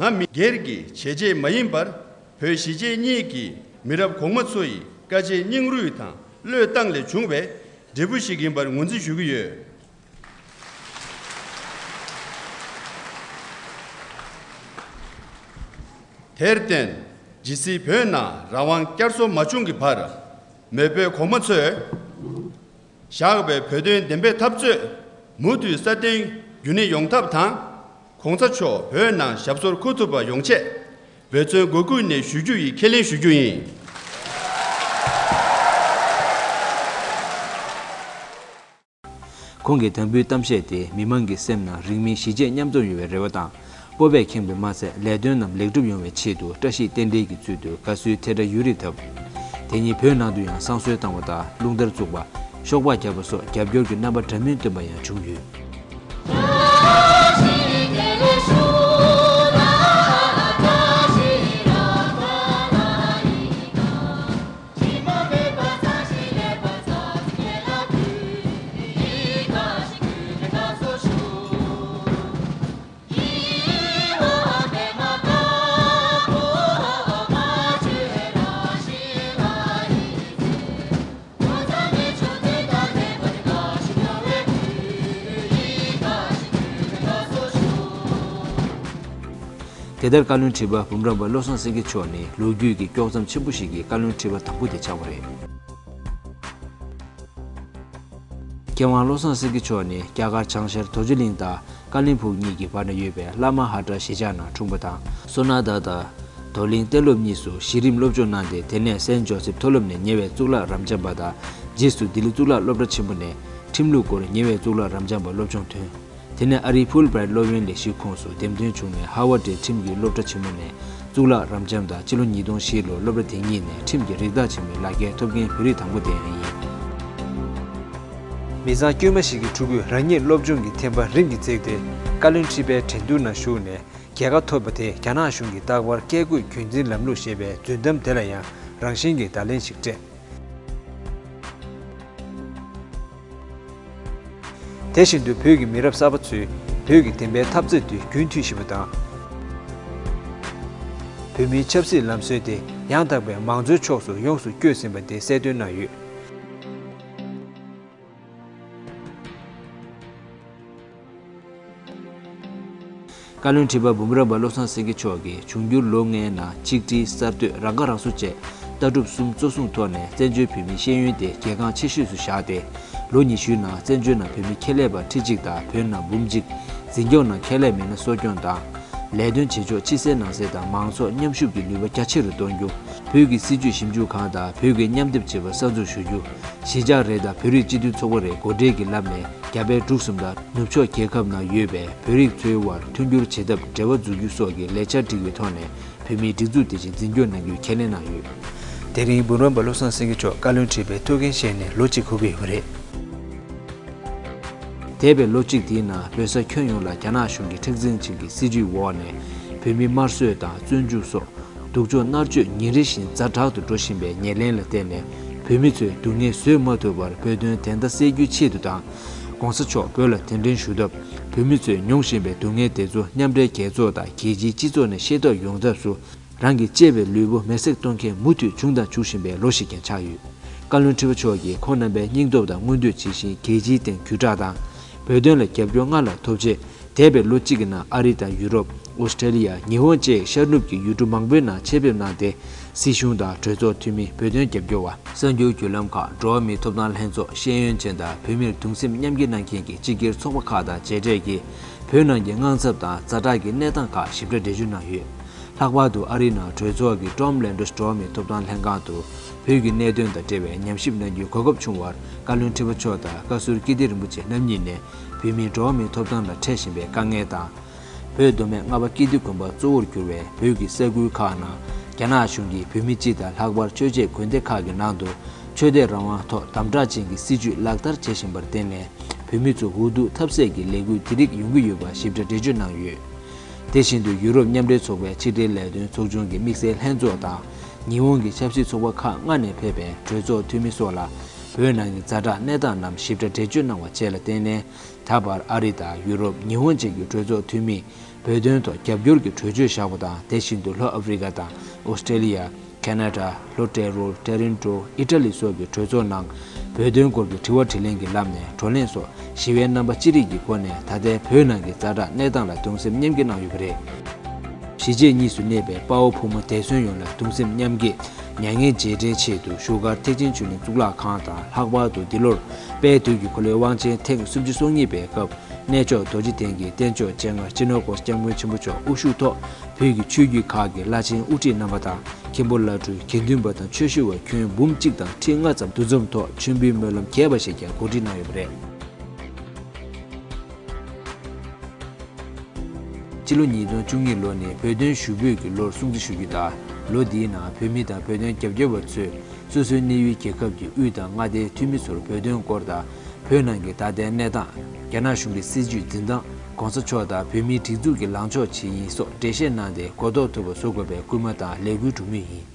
ང་མི་སྒེར་གྱི་བྱས་རྗེས་མ་ཡིན་པར། བོད་གཞིས་བྱེས་གཉིས་ཀྱི་མི་རབས་གོང་མ་ཚོ་ཡི་དཀའ་སྤྱད་སྙིང་རུས་དང་བློས་བཏང་ལས་བྱུང་བའི་འབྲས་བུ་ཞིག་ཡིན་པར་ངོས་འཛིན་ཞུ་གི་ཡོད། དེར་བརྟེན། ཇི་སྲིད་བོད་ནང་རང་དབང་བསྐྱར་གསོ་མ་བྱུང་གི་བར། མེས་པོའི་གོང་མ་ཚོས་བཞག་པའི་བོད་དོན་བདེན་པའི་འཐབ་རྩོད་མུ་མཐུད་སྲ་བརྟན་རྒྱུན་གནས་ཡོང་ཐབས་དང་། ༸གོང་ས་མཆོག་བོད་ནང་ཞབས་སོར་འཁོད་ཐུབ་པ་ཡོང་ཆེད། འབད་བརྩོན་སྒོ་ཀུན་ནས་ཞུ་རྒྱུ་ཡི་ཁས་ལེན་ཞུ་རྒྱུ་ཡིན། ཁོང་གི་དམ་འབུལ་གཏམ་བཤད་དེ་མི་མང་གི་སེམས་ནང་རིང་མིན་གཞིས་བྱེས་མཉམ་འཛོམས་ཡོང་བའི་རེ་བ་དང་། སྤོབས་པས་ཁེངས་པས་མ་ཚད་ལས་དོན་རྣམས་ལེགས་གྲུབ་ཡོང་བའི་ཆེད་དུ་བཀྲ་ཤིས་རྟེན་འབྲེལ་གྱི་ཚུལ་དུ་དགའ་བསུའི་ཐལ་སྒྲ་ཡུན་རིང་བཏབ། དེ་ཉིད་བོད་ནང་དུ་ཡང་བསང་གསོལ་བཏང་བ་དང་རླུང་དར་བཙུགས་པ། ཤོག་སྦག་བརྒྱབ་པ་སོགས་རྒྱབ་སྐྱོར་གྱི་རྣམ་པ་འདྲ་མིན་སྟོན་པ་ཡང་བྱུང་ཡོད། དེ་ལྟར་བཀའ་བློན་ཁྲི་པ་འབུམ་རམས་པ་བློ་བཟང་སེང་གེ་མཆོག་ནི་ལོ་རྒྱུས་ཀྱི་དཀྱོག་མཚམས་ཆེན་པོ་ཞིག་གི་བཀའ་བློན་ཁྲི་པ་དང་པོ་དེ་ཆགས་པ་རེད། མཁས་དབང་བློ་བཟང་སེང་གེ་མཆོག་ནི་རྒྱ་གར་བྱང་ཤར་རྡོ་རྗེ་གླིང་དང་ཀ་ལིན་སྦུག་གཉིས་ཀྱི་བར་ན་ཡོད་པའི་བླ་མ་ཧ་ཏྲ་གཞིས་ཆགས་ནང་འཁྲུངས་པ་དང་། སོ་ན་ད་དང་རྡོར་གླིང་གཏན་སློབ་གཉིས་སུ་གཞི་རིམ་སློབ་སྦྱོང་གནང་སྟེ། དེ་ནས་སེན་ཇོ་སེབ་མཐོ་སློབ་ནས་ཉེ་བའི་གཙུག་ལག་རབ་འབྱམས་པ་དང་། རྗེས་སུ་ལྡི་ལི་གཙུག་ལག་སློབ་གྲྭ་ཆེན་མོ་ནས་ཁྲིམས་ལུགས་སྐོར་ཉེ་བའི་གཙུག་ལག་རབ་འབྱམས་པ་སློབ་སྦྱོང་ཐོན། དེ་ནས་ཨ་རིའི་ཕུལ་བྷྲའིཊ་སློབ་ཡོན་ལས་གཞིའི་ཁོངས་སུ་འདེམས་ཐོན་བྱུང་བའི་ཧར་ཝར་ཌའི་ཁྲིམས་ཀྱི་སློབ་གྲྭ་ཆེན་མོ་ནས་གཙུག་ལག་རབ་འབྱམས་དང་། སྤྱི་ལོ་ཉིས་སྟོང་བཞི་ལོར་སློབ་གྲྭ་དེ་གཉིས་ནས་ཁྲིམས་ཀྱི་རིགས་བདག་ཆེན་མོའི་ལག་ཁྱེར་ཐོབ་མཁན་བོད་རིགས་དང་པོ་དེ་ཡང་ཡིན། མི་ཚང་དཀྱུས་མ་ཞིག་གི་ཕྲུ་གུས་རང་ཉིད་སློབ་སྦྱོང་གི་ཐེམ་པ་རིམ་གྱིས་བརྩེགས་ཏེ། བཀའ་བློན་ཁྲི་པའི་འགྲན་བསྡུར་ནང་ཞུགས་ནས་རྒྱལ་ཁ་ཐོབ་པ་དེས་རྒྱ་ནག་གཞུང་གིས་རྟག་པར་བཀས་བཀོད་རྒྱུད་འཛིན་ལམ་ལུགས་ཞེས་པའི་རྫུན་གཏམ་དེ་ལ་ཡང་རང་བཞིན་གྱིས་བརྡ་ལན་ཞིག་སྤྲད། དེ་བཞིན་དུ་བོད་ཀྱི་མི་རབས་གསར་པ་ཚོས་བོད་ཀྱི་བདེན་པའི་འཐབ་རྩོད་དེ་རྒྱུན་མཐུད་བཞིན་པ་དང་། བོད་མིའི་ཆབ་སྲིད་ལམ་སྲོལ་དེ་ཡང་དག་པའི་མང་གཙོའི་ཕྱོགས་སུ་ཡོངས་སུ་བསྐྱོད་ཟིན་པ་དེ་གསལ་སྟོན་གནང་ཡོད། བཀའ་བློན་ཁྲི་པ་འབུམ་རམས་པ་བློ་བཟང་སེང་གེ་མཆོག་གིས་འབྱུང་འགྱུར་ལོ་ལྔའི་ནང་ཆིག་སྒྲིལ་གསར་གཏོད། རང་ཁ་རང་གསོ་བཅས་ལྟ་གྲུབ་གསུམ་གཙོ་བཟུང་ཐོག་ནས་བཙན་བྱོལ་བོད་མིའི་ཤེས་ཡོན་དེ་གལ་འགངས་ཆེ་ཤོས་སུ་བཞག་སྟེ། ལོ་ཉི་ཤུའི་ནང་བཙན་བྱོལ་ནང་བོད་མི་ཁྱད་ལས་པ་ཁྲི་གཅིག་དང་བོད་ནང་འབུམ་གཅིག་འཛིན་སྐྱོང་ནང་ཁྱད་ལས་མི་སྣ་གསོ་སྐྱོང་དང་། ལས་དོན་བྱེད་ཕྱོགས་ཕྱི་གསལ་ནང་གསལ་དང་མང་ཚོགས་མཉམ་ཞུགས་ཀྱི་ནུས་པ་རྒྱ་ཆེ་རུ་གཏོང་རྒྱུ། བོད་ཀྱི་སྲིད་བྱུས་ཞིབ་འཇུག་ཁང་དང་བོད་ཀྱི་མཉམ་སྡེབ་བྱེད་པ་གསར་འཛུགས་ཞུ་རྒྱུ། གཞིས་ཆགས་རེ་དང་བོད་རིགས་སྤྱི་མཐུན་ཚོགས་པ་རེ་འགོ་ཁྲིད་ཀྱིས་ལམ་ནས་རྒྱ་བལ་འབྲུག་གསུམ་དང་ནུབ་ཕྱོགས་རྒྱལ་ཁབ་ནང་ཡོད་པའི་བོད་རིགས་ཚོའི་དབར་མཐུན་འགྱུར་བྱེད་ཐབས་འབྲེལ་བ་འཛུགས་རྒྱུ་སོགས་ཀྱི་ལས་འཆར་བསྒྲིགས་པའི་ཐོག་ནས་བོད་མིའི་སྒྲིག་འཛུགས་དེ་བཞིན་འཛིན་སྐྱོང་གནང་རྒྱུའི་ཁས་ལེན་གནང་ཡོད། དེ་རིང་འབུམ་རམས་པ་བློ་བཟང་སེང་གེ་མཆོག་བཀའ་བློན་ཁྲི་པའི་ཐུགས་འགན་བཞེས་ནས་ལོ་གཅིག་འཁོར་གྱི་ཡོད་པ་རེད། འདས་པའི་ལོ་གཅིག་འདིའི་ནང་བོད་ས་ཁྱོན་ཡོངས་ལ་རྒྱ་ནག་གཞུང་གིས་མཁྲེགས་འཛིན་ཅན་གྱི་སྲིད་བྱུས་འོག་ནས་བོད་མི་དམར་གསོད་དང་བཙོན་འཇུག་སོགས། སྡུག་སྦྱོང་མནར་གཅོད་ཉིན་རེ་བཞིན་ཛ་དྲག་ཏུ་འགྲོ་བཞིན་པའི་ཉེར་ལེན་ལ་བརྟེན་ནས། བོད་མི་ཚོས་སྡུག་བསྔལ་བཟོད་མ་ཐུབ་པར་བོད་དོན་བདེན་མཐའ་གསལ་རྒྱུའི་ཆེད་དུ་དང་། ༸གོང་ས་མཆོག་བོད་ལ་གདན་འདྲེན་ཞུ་སྟབས། བོད་མི་ཚོས་མྱོང་བཞིན་པའི་སྡུག་བསྔལ་དེ་ཚོ་མཉམ་འབྲེལ་རྒྱལ་ཚོགས་དང་རྒྱལ་སྤྱིའི་སྤྱི་ཚོགས་ནས་ཤེས་རྟོགས་ཡོང་ཐབས་སུ། རང་གི་གཅེས་པའི་ལུས་པོ་མེ་སྲེག་གཏོང་མཁན་མུ་མཐུད་བྱུང་དང་འབྱུང་བཞིན་པའི་ལོ་ཞིག་ཀྱང་ཆགས་ཡོད། བཀའ་བློན་ཁྲི་པ་མཆོག་གིས་ཁོང་རྣམ་པའི་སྙིང་སྟོབས་དང་མངོན་འདོད་ཇི་བཞིན་རྒྱལ་སྤྱིའི་སྟེང་བརྒྱུད་བསྒྲགས་དང་། བོད་དོན་ལ་རྒྱབ་སྐྱོར་སྔར་ལས་ཐོབ་ཆེད། འདས་པའི་ལོ་གཅིག་གི་ནང་ཨ་རི་དང་ཡུ་རོབ། ཨོ་སི་ཀྲེ་ལི་ཡ། ཉི་ཧོང་བཅས་ཤར་ནུབ་ཀྱི་ཡུལ་གྲུ་མང་པོའི་ནང་ཆེད་ཕེབས་གནང་སྟེ། སྲིད་གཞུང་དང་གྲོས་ཚོགས་འཐུས་མི། བོད་དོན་རྒྱབ་སྐྱོར་བ། གསར་འགྱུར་བརྒྱུད་ལམ་ཁག་འགྲོ་བ་མིའི་ཐོབ་ཐང་ལྷན་ཚོགས། ཤེས་ཡོན་ཅན་དང་བོད་མིར་གདུང་སེམས་མཉམ་སྐྱེད་གནང་མཁན་གྱི་སྤྱི་སྒེར་ཚོགས་པ་ཁག་དང་མཇལ་འཕྲད་ཀྱིས། བོད་ནང་གི་དངངས་འཚབ་དང་ཛ་དྲག་གི་གནས་སྟངས་ཁག་ཞིབ་ཕྲ་འགྲེལ་བརྗོད་གནང་ཡོད། ལྷག་པར་དུ་ཨ་རིའི་ནང་གྲོས་ཚོགས་ཀྱི་ཀྲོམ་ལེན་ཌོས་འགྲོ་བ་མིའི་ཐོབ་ཐང་ལྷན་ཁང་དུ། བོད་ཀྱི་གནད་དོན་དང་འབྲེལ་བའི་ཉམས་ཞིབ་གནང་རྒྱུའི་གོ་སྐབས་བྱུང་བར། བཀའ་བློན་ཁྲི་པ་མཆོག་དང་བཀའ་ཟུར་ཀིརྟི་རིན་པོ་ཆེ་རྣམ་གཉིས་ནས། བོད་མིའི་འགྲོ་བ་མིའི་ཐོབ་ཐང་ལ་འཕྲད་བཞིན་པའི་དཀའ་ངལ་དང་། བོད་མདོ་སྨད་རྔ་པ་ཀིརྟི་དགོན་པ་གཙོ་བོར་གྱུར་བའི་བོད་ཀྱི་ས་ཁུལ་ཁག་ནང་རྒྱ་ནག་གཞུང་གིས་བོད་མི་སྤྱི་དང་ལྷག་པར་ཆོས་བྱེད་དགོན་སྡེ་ཁག་གི་ནང་དུ་ཆོས་དད་རང་དབང་ཐོག་དམ་དྲག་ཅན་གྱི་སྲིད་བྱུས་ལག་བསྟར་བྱེད་བཞིན་པར་བརྟེན་ནས། བོད་མི་ཚོ་འུ་སྡུག་ཐབས་ཟད་ཀྱི་ལས་འགུལ་དེ་རིགས་ཡོང་གི་ཡོད་པ་ཞིབ་ཕྲ་འགྲེལ་བརྗོད་གནང་ཡོད། དེ་བཞིན་དུ་ཡུ་རོབ་མཉམ་འབྲེལ་ཚོགས་པའི་ཕྱི་འབྲེལ་ལས་དོན་ཚོགས་ཆུང་གི་དམིགས་བསལ་ལྷན་ཚོགས་དང་། ཉི་ཧོང་གི་ཆབ་སྲིད་ཚོགས་པ་ཁག་ལྔ་ནས་ཕེབས་པའི་གྲོས་ཚོགས་འཐུས་མི་སོགས་ལ། བོད་ནང་གི་ཛ་དྲག་གནས་སྟངས་རྣམས་ཞིབ་ཕྲ་འགྲེལ་བརྗོད་གནང་བ་བཅས་ལ་བརྟེན་ནས། ད་བར་ཨ་རི་དང་ཡུ་རོབ། ཉི་ཧོང་བཅས་ཀྱི་གྲོས་ཚོགས་འཐུས་མིས། བོད་དོན་ཐོག་རྒྱབ་སྐྱོར་གྱི་གྲོས་ཆོད་བཞག་པ་དང་། དེ་བཞིན་དུ་ལྷོ་ཨ་ཧྥེ་རི་ཀ་དང་ཨོ་སི་ཀྲེ་ལི་ཡ། ཁེ་ན་ཌ། ལྷོ་ཊེ་རོལ། ཊེ་རིན་ཊོ། ཨི་ཊ་ལི་སོགས་ཀྱི་གྲོས་ཚོགས་ནང་། བོད་དོན་སྐོར་གྱི་དྲི་བ་དྲིས་ལན་གྱི་ལམ་ནས་བགྲོ་གླེང་སོགས་ཞི་བའི་རྣམ་པ་ཅི་རིགས་ཀྱི་སྒོ་ནས། ད་ལྟའི་བོད་ནང་གི་ཛ་དྲག་གནས་སྟངས་ལ་གདུང་སེམས་མཉམ་སྐྱེད་གནང་ཡོད་པ་རེད། གཞིས་བྱེས་གཉིས་སུ་གནས་པའི་དཔའ་བོ་ཕོ་མོ་འདས་གསོན་ཡོངས་ལ་གདུང་སེམས་མཉམ་སྐྱེད། མྱ་ངན་རྗེས་དྲན་ཆེད་དུ་བཞུགས་སྒར་ཐེག་ཆེན་ཆོས་གླིང་གཙུག་ལག་ཁང་དང་། ལྷག་པར་དུ་འདི་ལོར་དཔལ་དུས་ཀྱི་འཁོར་ལོའི་དབང་ཆེན་ཐེངས་སུམ་ཅུ་སོ་གཉིས་པའི་སྐབས། གནས་མཆོག་རྡོ་རྗེ་གདན་གྱི་རྟེན་མཆོག་སྤྱན་སྔར་སྤྱི་ནོར་༸གོང་ས་༸སྐྱབས་མགོན་ཆེན་པོ་མཆོག་དབུ་བཞུགས་ཐོག་བོད་ཀྱི་ཆོས་བརྒྱུད་ཁག་གི་བླ་ཆེན་དབུ་ཁྲིད་རྣམ་པ་དང་། མཁན་པོ་བླ་སྤྲུལ་དགེ་འདུན་པ་དང་ཆོས་ཞུ་བ་ཁྱོན་འབུམ་གཅིག་དང་ཁྲི་ལྔ་ཙམ་འདུ་འཛོམས་ཐོག་མཆོད་འབུལ་སྨོན་ལམ་རྒྱས་པ་ཞིག་ཀྱང་གོ་སྒྲིག་གནང་ཡོད་པ་རེད། སྤྱི་ལོ་ཉིས་སྟོང་བཅུ་གཉིས་ལོ་ནི་བོད་དོན་ཞུ་འབོད་ཀྱི་ལོར་སྲུང་བརྩི་ཞུ་རྒྱུ་དང་། ལོ་འདིའི་ནང་བོད་མི་དང་བོད་དོན་རྒྱབ་སྐྱོར་བ་ཚོས་སོ་སོའི་གནས་ཡུལ་རྒྱལ་ཁབ་ཀྱི་དབུས་དང་མངའ་སྡེའི་འཐུས་མི་ཚོར་བོད་དོན་སྐོར་དང་། བོད་ནང་གི་ད་ལྟའི་གནས་སྟངས། རྒྱ་ནག་གཞུང་གི་སྲིད་བྱུས་འཛིན་སྟངས། ༸གོང་ས་མཆོག་དང་བོད་མིའི་སྒྲིག་འཛུགས་ཀྱི་ལངས་ཕྱོགས་ཇི་ཡིན་སོགས་འགྲེལ་བཤད་གནང་སྟེ་གོ་རྟོགས་ཐུབ་པ་བཟོ་དགོས་པའི་སྐུལ་མ་དང་ལས་འགུལ་སྒྲུབ་མུས་ཡིན།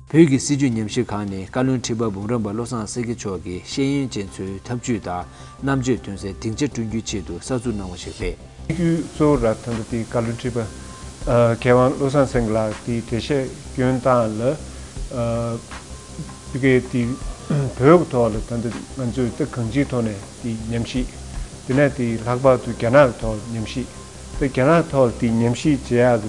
བོད་ཀྱི་སྲིད་བྱུས་ཉམས་ཞིབ་ཁང་ནི་བཀའ་བློན་ཁྲི་པ་འབུམ་རམས་པ་བློ་བཟང་སེང་གེ་མཆོག་གིས་ཤེས་ཡོན་ཅན་ཚོའི་ཐབས་ཇུས་དང་རྣམ་དཔྱོད་ཐོན་སའི་སྡིངས་ཆ་བསྐྲུན་རྒྱུའི་ཆེད་དུ་གསར་འཛུགས་གནང་བ་ཞིག་རེད། དམིགས་ཡུལ་གཙོ་བོ་ར་ད་ལྟ་དེ་བཀའ་བློན་ཁྲི་པ་མཁས་དབང་བློ་བཟང་སེང་གེ་ལགས་དེའི་འགྲེལ་བཤད་སྐྱོན་སྟངས་ལ། ཕ་གིའི་དེ་བོད་ཀྱི་ཐོག་ལ་ད་ལྟ་ང་ཚོས་ད་གང་ཅིའི་ཐོག་ནས་དེ་ཉམས་ཞིབ། དེ་ནས་དེ་ལྷག་པར་དུ་རྒྱ་ནག་གི་ཐོག་ཉམས་ཞིབ། ད་རྒྱ་ནག་ཐོག་ལ་དེ་ཉམས་ཞིབ་བྱེད་ཡག་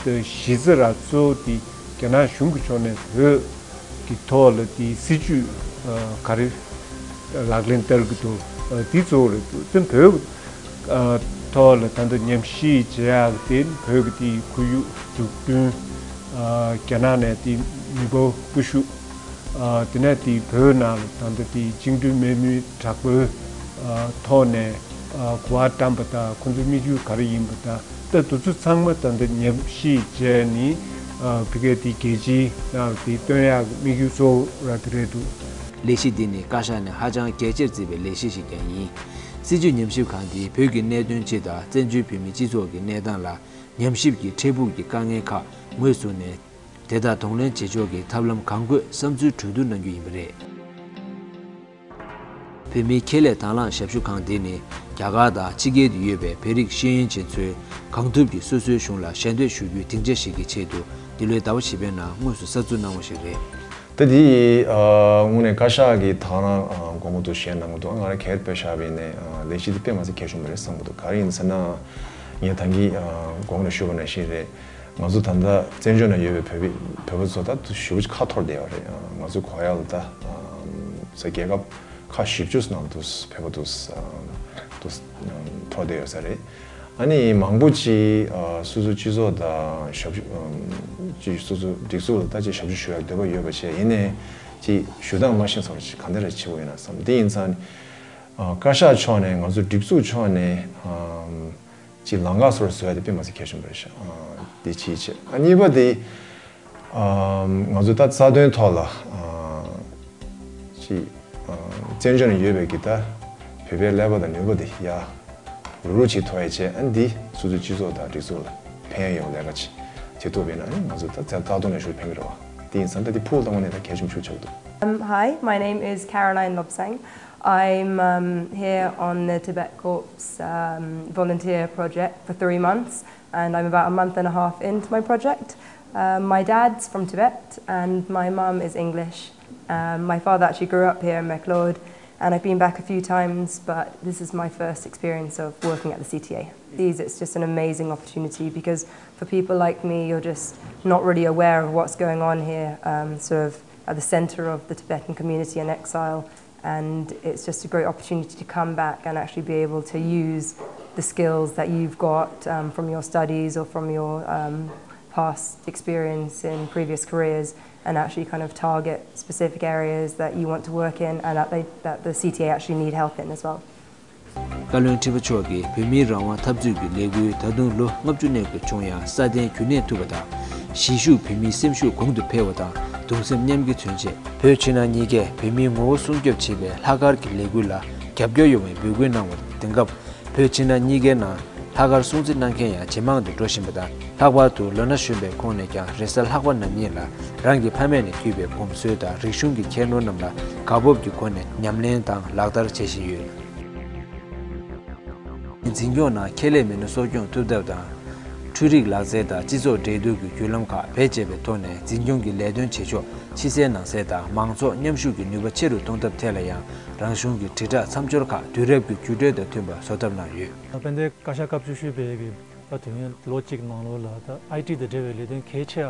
གི་ད་གཞི་རྩ་ར་གཙོ་བོ་དེ་རྒྱ་ནག་གཞུང་གི་ཕྱོགས་ནས་བོད་ཀྱི་ཐོག་ལ་དེ་སྲིད་བྱུས་ག་རེ་ལག་ལེན་བསྟར་གྱི་འདུག་དེ་གཙོ་བོ་རེད་འདུག་དེ་བོད་ཐོག་ལ་ད་ལྟ་ཉམས་ཞིབ་བྱེད་ཡག་དེ་བོད་ཀྱི་དེའི་ཁོར་ཡུག་འཛུགས་སྐྲུན། རྒྱ་ནག་ནས་དེ་མི་འབོར་སྤོ་བཤུད། དེ་ནས་དེ་བོད་ནང་ལ་ད་ལྟ་དེ་བཅིངས་འགྲོལ་དམག་མིའི་དྲག་པོའི་ཐོག་ནས་གོ་བ་བཀྲམ་པ་དང་ཁོང་ཚོའི་དམིགས་ཡུལ་ག་རེ་ཡིན་པ་དང་། ད་དེ་ཚོ་ཚང་མ་ད་ལྟ་ཉམས་ཞིབ་བྱས་ནས་ཕ་གིའི་དེ་རྒྱལ་སྤྱིའི་ནང་ལ་དེ་སྟོན་ཡག་གི་དམིགས་ཡུལ་གཙོ་བོ་ར་དེ་རེད་འདུག་ལས་གཞི་འདི་ནི་བཀའ་ཤག་ནས་ཧ་ཅང་གལ་ཆེར་བརྩིས་པའི་ལས་གཞི་ཞིག་ཀྱང་ཡིན། སྲིད་བྱུས་ཉམས་ཞིབ་ཁང་འདིས་བོད་ཀྱི་གནད་དོན་སྤྱི་དང་བཙན་བྱོལ་བོད་མིའི་སྤྱི་ཚོགས་ཀྱི་གནས་སྟངས་ལ་ཉམས་ཞིབ་ཀྱི་འཕྲལ་ཕུགས་ཀྱི་དཀའ་ངལ་ཁག་ངོས་བཟུང་ནས། དེ་དག་གདོང་ལེན་བྱེད་ཕྱོགས་ཀྱི་ཐབས་ལམ་གང་དགོས་བསམ་ཚུལ་གྲོས་བསྡུར་གནང་རྒྱུ་ཡིན་པ་རེད། བོད་མིའི་ཁེ་ལས་དང་བླངས་ཞབས་ཞུ་ཁང་འདི་ནི་རྒྱ་གར་དང་ཕྱི་རྒྱལ་དུ་ཡོད་པའི་བོད་རིགས་ཤེས་ཡོན་ཅན་ཚོས་གང་ཐུབ་ཀྱིས་སོ་སོའི་གཞུང་ལ་ཞལ་འདེབས་ཞུ་རྒྱུའི་སྡིངས་ཆ་ཞིག་གི་ཆེད་དུ་འདི་ལོའི་ཟླ་བ་བཞི་པའི་ནང་དངོས་སུ་གསར་འཛུགས་གནང་བ་ཞིག་རེད། ད་འདི་ཨ་དངོས་གནས་བཀའ་ཤག་གིས་ད་རང་ཨ་དགོངས་པ་འདུག་བཞེས་གནང་གི་འདུག་ང་རང་གལ་དཔེ་བཞག་པ་ཡིན་ནའི་ཨ་ལས་གཞི་འདི་དཔེ་མ་སྲིད་གལ་ཆེན་པོ་རེད་བསམ་གི་འདུག་ག་རེ་ཡིན་ཟེར་ན། ངས་ད་གིན་ཨ་གོང་ནས་ཞུས་པ་ནང་བཞིན་རེད། ང་ཚོ་ད་ལྟ་བཙན་བྱོལ་ནང་ཡོད་པའི་བོད་པའི་བོད་པ་ཚོ་ད་ཞེ་པོ་ཅིག་ཁ་འཐོར་བསྡད་ཡོད་རེད། ང་ཚོའི་གོ་ཡག་ལ་ད་ས་རྒྱལ་ཁབ་ཁག་བཞི་བཅུ་ནང་དུ་བོད་པ་དུ་དུ་འཐོར་བསྡད་ཡོད་ས་རེད། ཨ་ནི་མང་པོ་ཅིག་སོ་སོའི་སྤྱི་ཚོགས་དང་ཞབས་ཞུ་ཅིག་སོ་སོའི་སྒྲིག་འཛུགས་ལ་ད་ཅིག་ཞབས་ཞུ་ཞུ་ཡག་འདོད་པ་ཡོད་པ་བྱས་ཡིན་ནའི་ཅིག་ཞུ་སྟངས་མ་ཤེས་ཚོར་ཅིག་ག་འདྲ་རེ་བྱེད་དགོས་ཡིན་ན་བསམ། དེ་ཡིན་ཙང་ནི་བཀའ་ཤག་ཕྱོགས་ནས་ང་ཚོའི་སྒྲིག་འཛུགས་ཕྱོགས་ནས། ཅིག་ལམ་ཁ་སོར་བཟོ་ཡ་དེ་དཔེ་མ་སྲིད་གལ་ཆེན་པོ་རེད་ཤག་ཨ་དེ་གཅིག་བྱས། ཨ་གཉིས་པ་དེ་ཨ་ང་ཚོ་ད་རྩ་དོན་ཐོག་ལ་ཨ་ཅིག་ཨ་བཙན་བྱོལ་ནང་ཡོད་པའི་གི་ད་བོད་པའི་ཀླད་པ་དང་ནུས་པ་དེ་ཡར་རུག་རུག་བྱེད་ཐུབ་ཡ་བྱས། ཨ་འདི་སོ་སོའི་སྤྱི་ཚོགས་དང་སྒྲིག་འཛུགས་ལ་ཕན་ཡོང་ལས་ཀ་ཅིག་བྱེད་ཐུབ་པ་ཡིན་ན་ཨ་ང་ཚོ་ད་རྩ་རྩ་དོན་ལ་ཤུགས་ཕན་གི་རེད་བ། དེ་ཡིན་ཙང་ད་དེ་ཕུགས་གཏོང་བ་ནས་ད་གལ་ཆེན་པོ་ཤུགས་ཆགས་འདུག Um, hi, my name is Caroline Lobsang. I'm um, here on the Tibet Corps um, volunteer project for three months, and I'm about a month and a half into my project. Um, my dad's from Tibet, and my mum is English. Um, my father actually grew up here in McLeod, and I've been back a few times, but this is my first experience of working at the C T A. These, it's just an amazing opportunity because for people like me, you're just not really aware of what's going on here, um, sort of at the center of the Tibetan community in exile. And it's just a great opportunity to come back and actually be able to use the skills that you've got um, from your studies or from your um, past experience in previous careers and actually kind of target specific areas that you want to work in and that, they, that the C T A actually need help in as well. བཀའ་བློན་ཁྲི་པ་མཆོག་གིས་བོད་མིའི་རང་དབང་འཐབ་རྩོད་ཀྱི་ལས་འགུལ་ད་དུང་ལོ་ལྔ་བཅུ་གནས་དགོས་བྱུང་ཡང་སྲ་བརྟན་རྒྱུན་གནས་ཐུབ་པ་དང་། གཞིས་བཞུགས་བོད་མིའི་སེམས་ཤུགས་གོང་དུ་འཕེལ་བ་དང་གདུང་སེམས་མཉམ་སྐྱེད་མཚོན་ཆེད། བོད་ཕྱི་ནང་གཉིས་ཀས་བོད་མིའི་ངོ་བོ་སྲུང་སྐྱོབ་བྱེད་པའི་ལྷག་དཀར་གྱི་ལས་འགུལ་ལ་རྒྱབ་སྐྱོར་ཡོང་བའི་འབོད་སྐུལ་གནང་བ་དང་། དེང་སྐབས་བོད་ཕྱི་ནང་གཉིས་ཀའི་ནང་ལྷག་དཀར་སྲུང་བརྩི་གནང་མཁན་ཡང་ཇེ་མང་དུ་འགྲོ་བཞིན་པ་དང་། ལྷག་པར་དུ་ལོ་ན་གཞོན་པའི་ཁོངས་ནས་ཀྱང་རེས་གཟའ་ལྷག་པ་ནམ་ཉིན་ལ་རང་གི་ཕ་མེས་ནས་བརྒྱུད་པའི་གོམས་སྲོལ་དང་རིག་གཞུང་གི་ཁྱད་ནོར་རྣམས་ལ་དགའ་སྤོབས་ཀྱི་སྒོ་ནས་ཉམས་ལེན་དང་ལག་བསྟར་བྱེད་བཞིན་ཡོད། འཛིན་སྐྱོང་ནང་ཁེ་ལས་མི་སྣ་གསོ་སྐྱོང་ཐུབ་ཐབས་དང་། འཕྲུལ་རིག་ལག་རྩལ་དང་སྤྱི་ཚོགས་འབྲེལ་གཏུག་གི་བརྒྱུད་ལམ་ཁག་བེད་སྤྱད་པའི་ཐོག་ནས་འཛིན་སྐྱོང་གི་ལས་དོན་བྱེད་ཕྱོགས་ཕྱི་གསལ་ནང་གསལ་དང་མང་ཚོགས་མཉམ་ཞུགས་ཀྱི་ནུས་པ་ཆེ་རུ་གཏོང་ཐབས་ཐད་ལ་ཡང་རང་གཞུང་གི་དྲིལ་བསྒྲགས་མཚམས་སྦྱོར་ཁག་དུས་རབས་ཀྱི་འགྱུར་འགྲོས་དང་མཐུན་པར་བཟོ་ཐབས་གནང་ཡོད། དཔལ་ལྡན་བཀའ་ཤག་སྐབས་བཅུ་བཞི་པའི་གི་ད་དུས་ཡུན་ལོ་གཅིག་ནང་ལོགས་ལ་ད་ཨའི་ཊི་དང་འབྲེལ་བའི་ལས་དོན་གལ་ཆེ་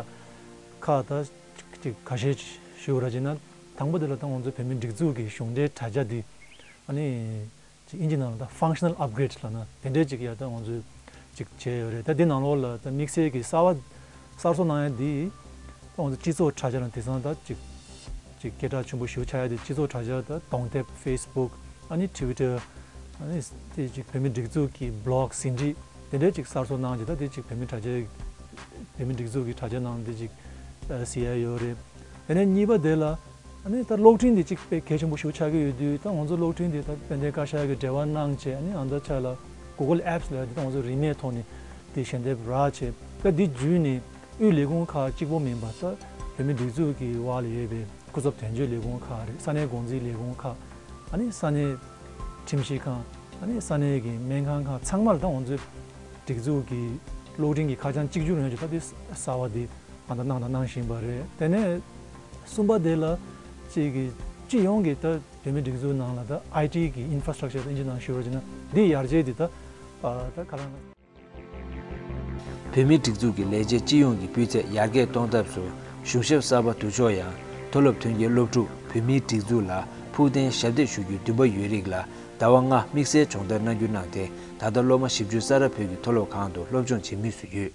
ཁག་ད་ཅིག་ཁ་ཤས་ཞུ་ར་བྱས་ན། དང་པོ་དེ་ལ་ད་ང་ཚོ་བོད་མིའི་སྒྲིག་འཛུགས་ཀྱི་གཞུང་འབྲེལ་དྲ་རྒྱ་འདི་ཨ་ནི་ཅིག་ཨིན་ཇི་ནང་ལ་ད་functional upgrade་ལབ་ན་དེ་འདྲའི་ཅིག་ཡ་ད་ང་ཚོས་ཅིག་བྱས་ཡོད་རེད། ད་འདི་ནང་ལོགས་ལ་ད་དམིགས་བསལ་གྱི་གསར་བ་གསར་བཟོ་གནང་ཡ་འདི་ད་ང་ཚོ་སྤྱི་ཚོགས་དྲ་རྒྱ་ལ་དེང་སང་ད་ཅིག་ཅིག་སྐད་གྲགས་ཆེན་པོ་ཞེ་པོ་ཆགས་ཡ་དེ་སྤྱི་ཚོགས་དྲ་རྒྱ་ད་གདོང་དེབ་Facebook་ཨ་ནི་Twitter་ཨ་ནི་དེ་ཅིག་བོད་མིའི་སྒྲིག་འཛུགས་ཀྱི་blog་ཟིན་བྲིས་དེ་འདྲའི་ཅིག་གསར་བཟོ་གནང་རྗེས་ད་དེ་ཅིག་བོད་མིའི་དྲ་རྒྱ་བོད་མིའི་སྒྲིག་འཛུགས་ཀྱི་དྲ་རྒྱ་ནང་དེ་ཅིག་གཟིགས་ཡ་ཡོད་རེད། དེ་ནས་གཉིས་པ་དེ་ལ་ཨ་ནི་ད་གློག་འཕྲིན་དེ་ཅིག་དཔེ་གལ་ཆེན་པོ་ཞེ་པོ་ཆགས་ཀྱི་ཡོད་དུས་ད་ང་ཚོ་གློག་འཕྲིན་དེ་ད་དཔལ་ལྡན་བཀའ་ཤག་གི་འབྲེལ་བ་གནང་བྱས་ཨ་ནི་ཨ་ད་ཆ་ལ་Google Apps་ལབ་ཡ་དེ་ད་ང་ཚོ་རིན་མེད་ཐོག་ནས་དེ་ཞལ་འདེབས་རག་བྱས་ད་དེ་བརྒྱུད་ནས་དབུས་ལས་ཁུངས་ཁག་གཅིག་པོ་མིན་པ་ད་བོད་མིའི་སྒྲིག་འཛུགས་ཀྱི་འོག་ལ་ཡོད་པའི་སྐུ་ཚབ་དོན་གཅོད་ལས་ཁུངས་ཁག་རེད། ས་གནས་འགོ་འཛིན་ལས་ཁུངས་ཁག་ཨ་ནི་ས་གནས་ཁྲིམས་ཞིབ་ཁང་ཨ་ནི་ས་གནས་ཀྱི་སྨན་ཁང་ཁག་ཚང་མར་ད་ང་ཚོའི་སྒྲིག་འཛུགས་ཀྱི་གློག་འཕྲིན་གྱི་ཁ་བྱང་གཅིག་གྱུར་ཡོང་རྒྱུ་ད་དེ་གསར་བ་དེ་ང་ད་གནང་དང་གནང་བཞིན་པ་རེད། དེ་ནས་གསུམ་པ་དེ་ལ་གཅིག་གི་སྤྱི་ཡོངས་ཀྱི་ད་བོད་མིའི་སྒྲིག་འཛུགས་ནང་ལ་ད་ཨའི་ཊི་གི་infrastructure་ད་ཨིན་ཇི་ནང་ཞུ་བ་བྱས་ན་འདི་ཡར་རྒྱས་འདི་ད་ད་ག་རང་། བོད་མིའི་སྒྲིག་འཛུགས་ཀྱི་ལས་བྱེད་སྤྱི་ཡོངས་ཀྱི་སྤུས་ཚད་ཡར་རྒྱས་གཏོང་ཐབས་སུ་གཞུང་ཞབས་གསར་པ་བསྡུ་ཕྱོགས་ཡང་མཐོ་སློབ་ཐོན་སྐྱེད་སློབ་ཕྲུག་བོད་མིའི་སྒྲིག་འཛུགས་ལ་ཕུགས་བརྟན་ཞབས་འདེགས་ཞུ་རྒྱུའི་འདུན་པ་ཡོད་རིགས་ལ་ཟླ་བ་ལྔ་དམིགས་བསལ་སྦྱོང་བརྡར་གནང་རྒྱུ་གནང་སྟེ་ད་ལྟ་སློབ་མ་བཞི་བཅུ་ས་རཱ་བོད་ཀྱི་མཐོ་སློབ་ཁང་དུ་སློབ་སྦྱོང་བྱེད་མུས་སུ་ཡོད།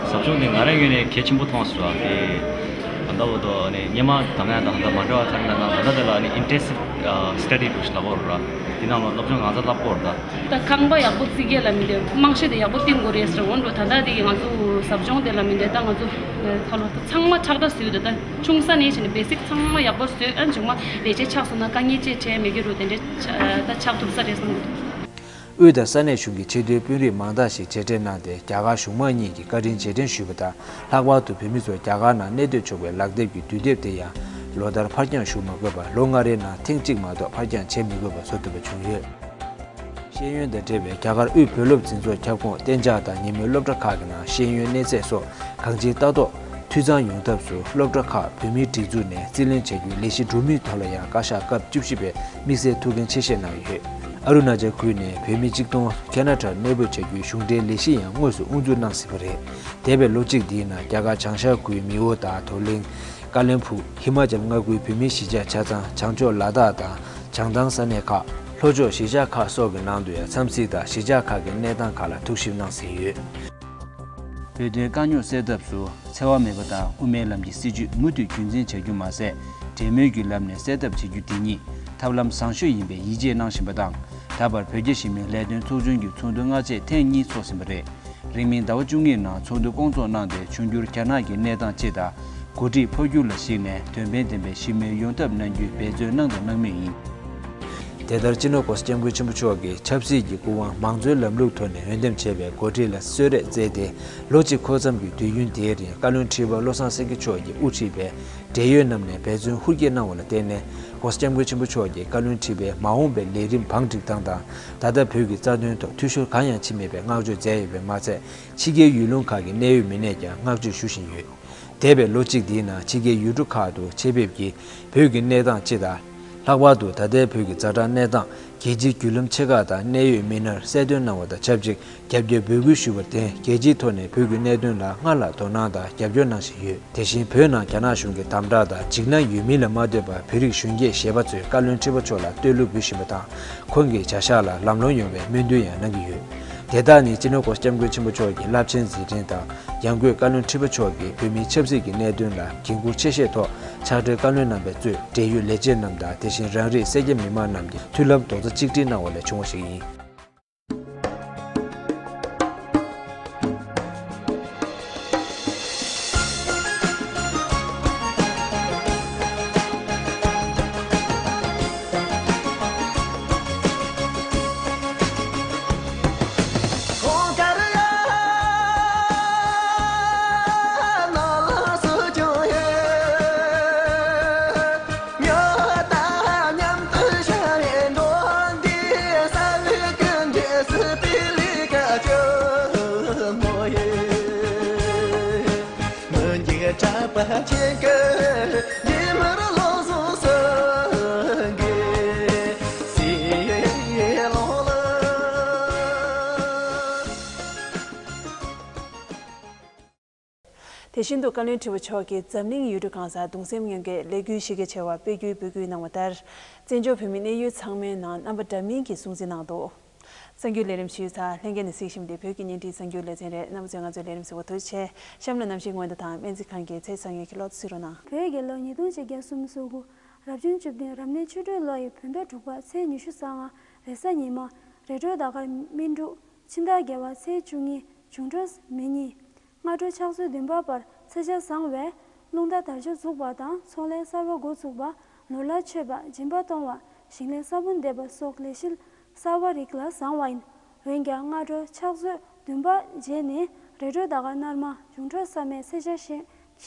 ཟབ་སྦྱོང་འདི་ང་རང་ངོས་ནས་གལ་ཆེན་པོ་མཐོང་སོང་། དེ་ ལྟ་བུ་དང་ནི་སྔོན་མ་དང་ཡང་དང་དང་མ་འདྲ་བ་ཐར་ན་ན་ད་ལྟ་དེ་ལ་ནི་ཨིན་ཊེན་སིབ་སི་ཊ་ཌི་འདྲ་ཞིག་ལབ་དགོས་རེད་ར། དེ་ནང་ལ་སློབ་སྦྱོང་གང་ཚ་ལབ་དགོས་རེད་ད། ད་ཁང་པ་ཡག་པོ་རྩིག་གི་ལ་མི་འདོད། རྨང་གཞི་དེ་ཡག་པོ་བཏིང་དགོས་རེད་ཟེར་འོན་འགྲོ། ད་ལྟ་དེ་ང་ཚོ་ཟབ་སྦྱོང་དེ་ལ་མི་འདོད། ད་ང་ཚོ་ཁ་ལོ་ད་ཚང་མ་ཁྲག་ཁྲག་བཟོས་ད། ད་ཆུང་ས་ནས་བྱས་ནས་བེ་སིག་ཚང་མ་ཡག་པོ་བཟོས། ཨ་མཇུག་མ་ལས་བྱེད་ཆགས་སོང་ན་དཀའ་ངལ་ཅིག་འཕྲད་མི་དགོས་རུ་དེ་འདྲའི་ད་ཆགས་ཐུབ་ས་རེད་བསམ་གི་འདུག། དབུས་དང་ས་གནས་གཞུང་གི་ཆེས་མཐོའི་དཔོན་རིགས་མང་དག་ཞིག་མཇལ་འཕྲད་གནང་སྟེ། རྒྱ་གར་གཞུང་མང་གཉིས་ཀྱི་བཀའ་དྲིན་རྗེས་དྲན་ཞུས་པ་དང་། ལྷག་པར་དུ་བོད་མི་ཚོ་རྒྱ་གར་ནང་གནས་སྡོད་ཆོག་པའི་ལག་དེབ་ཀྱི་དུས་དེབ་དེ་ཡང་ལོ་ལྟར་ཕར་འགྱངས་ཞུ་མ་དགོས་པར་ལོ་ལྔ་རེའི་ནང་ཐེངས་གཅིག་མ་གཏོགས་ཕར་འགྱངས་བྱེད་མི་དགོས་པ་བཟོ་ཐུབ་པ་བྱུང་ཡོད། ཤེས་ཡོན་དང་འབྲེལ་བའི་རྒྱ་གར་དབུས་བོད་སློབ་འཛིན་ཚོགས་ཁྱབ་ཁོངས་གཏན་འཇགས་དང་ཉིན་མོའི་སློབ་གྲྭ་ཁག་གི་ནང་ཤེས་ཡོན་གནས་ཚད་སོགས་གང་ཅིའི་ལྟ་རྟོག་འཐུས་ཚང་ཡོང་ཐབས་སུ། སློབ་གྲྭ་ཁག་བོད་མིའི་སྒྲིག་འཛུགས་ནས་རྩིས་ལེན་བྱ་རྒྱུའི་ལས་གཞི་འགྲོ་མུས་ཐོག་ལ་ཡང་བཀའ་ཤག་སྐབས་བཅུ་བཞི་པའི་དམིགས་བསལ་ཐུགས་འགན་ཆེ་བཞེས་གནང་ཡོད། ཨ་རུ་ན་ཅལ་ཁུལ་ནས་བོད་མི་གཅིག་སྟོང་ཁེ་ན་ཌར་གནས་སྤོས་བྱ་རྒྱུའི་གཞུང་འབྲེལ་ལས་གཞི་ཡང་དངོས་སུ་དབུ་འཛུགས་གནང་ཟིན་པ་རེད། འདས་པའི་ལོ་གཅིག་འདིའི་ནང་རྒྱ་གར་བྱང་ཤར་ཁུལ་མེའོ་དང་དོ་ལིང་། ཀ་ལན་ཕུག་ཧི་མ་ཅལ་མངའ་ཁུལ་བོད་མིའི་གཞིས་ཆགས་ཆ་ཚང་བྱང་ཕྱོགས་ལ་དྭགས་དང་བྱང་ཐང་ས་གནས་ཁག་ལྷོ་ཕྱོགས་གཞིས་ཆགས་ཁག་སོགས་ཀྱི་ནང་དུ་ཡང་འཚམས་གཟིགས་དང་གཞིས་ཆགས་ཁག་གི་གནས་སྟངས་ཁག་ལ་ཐུགས་ཞིབ་གནང་ཟིན་ཡོད། བོད་དོན་དཀའ་རྙོག་སེལ་ཐབས་སུ་འཚེ་བ་མེད་པ་དང་དབུ་མའི་ལམ་གྱི་སྲིད་བྱུས་མུ་མཐུད་རྒྱུན་འཛིན་བྱ་རྒྱུ་མ་ཟད། འབྲེལ་མོལ་གྱི་ལམ་ནས་སེལ་ཐབས་བྱེད་རྒྱུ་འདི་ཉིད་ཐབས་ལམ་བཟང་ཤོས་ཡིན་པའི་ཡིད་ཆེས་གནང་བཞིན་པ་དང་། ད་བར་བོད་རྒྱ་ཞི་མོལ་ལས་དོན་ཚོགས་ཆུང་གི་ཚོགས་འདུ་སྔ་རྗེས་ཐེངས་གཉིས་འཚོགས་ཟིན་པ་རེད། རིང་མིན་ཟླ་བ་བཅུ་གཉིས་ནང་ཚོགས་འདུ་བསྐོང་ཚོགས་གནང་སྟེ། འབྱུང་འགྱུར་རྒྱ་ནག་གི་གནས་སྟངས་སྤྱི་དང་། འགོ་ཁྲིད་འཕོ་འགྱུར་ལ་གཞིགས་ནས་དོན་ཕན་ལྡན་པའི་ཞི་མོལ་ཡོང་ཐབས་གནང་རྒྱུའི་འབད་བརྩོན་གནང་དང་གནང་མུས་ཡིན། དེ་ལྟར་སྤྱི་ནོར་༸གོང་ས་༸སྐྱབས་མགོན་ཆེན་པོ་མཆོག་གིས་ཆབ་སྲིད་ཀྱི་སྐུ་དབང་མང་གཙོའི་ལམ་ལུགས་ཐོག་ནས་འོས་འདེམས་བྱས་པའི་འགོ་ཁྲིད་ལ་གསོལ་རས་སྩལ་ཏེ། ལོ་གཅིག་འཁོར་མཚམས་ཀྱི་དུས་ཡུན་དེའི་རིང་བཀའ་བློན་ཁྲི་པ་བློ་བཟང་སེང་གེ་མཆོག་གིས་དབུ་ཁྲིད་པའི་འབྲེལ་ཡོད་རྣམས་ནས་འབད་བརྩོན་ཧུར་སྐྱེད་གནང་བ་ལ་བརྟེན་ནས། ༸གོང་ས་༸སྐྱབས་མགོན་ཆེན་པོ་མཆོག་གིས་བཀའ་བློན་ཁྲི་པའི་མ་འོངས་པའི་ལས་རིམ་བང་སྒྲིག་སྟངས་དང་། ད་ལྟ་བོད་ཀྱི་རྩ་དོན་ཐོག་འཐུས་ཤོར་གང་ཡང་ཕྱིན་མེད་པའི་བསྔགས་བརྗོད་མཛད་ཡོད་པས་མ་ཚད། ཕྱི་རྒྱལ་ཡུལ་ལུང་ཁག་གི་གནད་ཡོད་མི་སྣས་ཀྱང་བསྔགས་བརྗོད་ཞུ་བཞིན་ཡོད། འདས་པའི་ལོ་གཅིག་འདིའི་ནང་ཕྱི་རྒྱལ་ཡུལ་གྲུ་ཁག་ཏུ་ཆེད་ཕེབས་ཀྱིས་བོད་ཀྱི་གནས་སྟངས་སྤྱི་དང་། ལྷག་པར་དུ་ད་ལྟའི་བོད་ཀྱི་ཛ་དྲག་གནས་སྟངས་རྒྱལ་སྤྱིའི་བརྒྱུད་ལམ་ཆེ་ཁག་དང་གནད་ཡོད་མི་སྣར་གསལ་སྟོན་གནང་བ་དང་ཆབས་ཅིག་རྒྱབ་སྐྱོར་འབོད་སྐུལ་ཞུས་པར་བརྟེན། རྒྱལ་སྤྱིའི་ཐོག་ནས་བོད་ཀྱི་གནད་དོན་ལ་སྔར་ལྷག་དོ་སྣང་དང་རྒྱབ་སྐྱོར་གནང་བཞིན་ཡོད། དེ་བཞིན་བོད་ནང་རྒྱ་ནག་གཞུང་གི་དམ་དྲག་དང་འཇིགས་སྣང་ཡོད་མིན་ལ་མ་ལྟོས་པར། བོད་རིགས་གཞོན་སྐྱེས་གཞས་པ་ཚོས་བཀའ་བློན་ཁྲི་པ་མཆོག་ལ་བསྟོད་གླུ་འབུལ་བཞིན་པ་དང་། ཁོང་གི་བྱ་གཞག་ལ་ལམ་ལྷོང་ཡོང་བའི་སྨོན་འདུན་ཡང་གནང་གི་ཡོད། དེ་དག་ནི་སྤྱི་ནོར་༸གོང་ས་༸སྐྱབས་མགོན་ཆེན་པོ་མཆོག་གི་རླབས་ཆེན་མཛད་འཕྲིན་དང་། ཡང་སྒོས་བཀའ་བློན་ཁྲི་པ་མཆོག་གིས་བོད་མིའི་ཆབ་སྲིད་ཀྱི་གནད་དོན་ལ་འགན་འཁུར་ཆེ་བཞེས་ཐོག་ཕྱག་སྦྲེལ་བཀའ་བློན་རྣམ་པས་གཙོས་འབྲེལ་ཡོད་ལས་བྱེད་རྣམས་དང་། དེ་བཞིན་རང་རིགས་སེར་སྐྱ་མི་མང་རྣམས་ཀྱིས་མཐུན་ལམ་རྡོག་རྩ་གཅིག་སྒྲིལ་གནང་བ་ལས་བྱུང་བ་ཞིག་ཡིན། དེ་བཞིན་དུ་བཀའ་བློན་ཁྲི་པ་མཆོག་གིས་འཛམ་གླིང་ཡུལ་གྲུ་གང་སར་གདུང་སེམས་མཉམ་སྐྱེད་ལས་འགུལ་གཞི་རྒྱ་ཆེ་བ་སྤེལ་རྒྱུའི་འབོད་སྐུལ་གནང་བ་ལྟར། བཙན་བྱོལ་བོད་མི་གནས་ཡུལ་ཚང་མའི་ནང་རྣམ་པ་འདྲ་མིན་གྱིས་སྲུང་བརྩི་གནང་འདུག། གསར་འགྱུར་ལས་རིམ་ཞུས་ཚར། ལྷན་རྒྱས་ནས་གཟིགས་བཞིན་པའི་བོད་ཀྱི་བརྙན་འཕྲིན་གསར་འགྱུར་ལེ་ཚན་རེད། རྣམ་པ་ཚོས་ང་ཚོའི་ལས་རིམ་གཟིགས་པར་ཐུགས་རྗེ་ཆེ། གཤམ་ལ་གནམ་གཤིས་སྔོན་བརྡ་དང་སྨན་རྩིས་ཁང་གི་ཚེས་གསར་ཡོལ་གྱི་གློག་བརྙན་གཟིགས་རོགས་གནང་། བོད་རྒྱལ་ལོ་ཉིས་སྟོང་ཆིག་བརྒྱ་སུམ་ཅུ་སོ་དགུ་རབ་བྱུང་བཅུ་བདུན་རབ་གནས་ཆུ་སྦྲུལ་ལོ་ཡི་བོད་ཟླ་དྲུག་པ་ཚེས་ཉི་ཤུ་རྩ་ལྔ་རེས་གཟའ་ཉི་མ། རེས་འགྲོགས་ཟླ་སྐར་སྨིན་དྲུག་ཕྱི་ཟླ་བརྒྱད་པ་ཚེས་བཅུ་གཉིས་འབྱུང་འཕྲོད་མེ་ཉིན། སྔ་དྲོ་ཕྱག་ཚོད་བདུན་པ་བར་ཚེས་ཆ་བཟང་བས། རླུང་རྟ་དར་ལྕོག་འཛུགས་པ་དང་ཚོང་ལས་གསར་པ་འགོ་བཙུགས་པ། ནོར་ལྷ་མཆོད་པ། སྦྱིན་པ་གཏོང་བ། ཞིང་ལས་ས་བོན་འདེབས་པ་སོགས་ལས་གཞི་གསར་པ་རིགས་ལ་བཟང་བ་ཡིན། འོན་ཀྱང་སྔ་དྲོ་ཕྱག་ཚོད་བདུན་པ་རྗེས་ནས་རེས་འགྲོགས་ཟླ་སྐར་སྣར་མ་འབྱུང་འཕྲོད་ས་མེད་ཚེས་ཆ་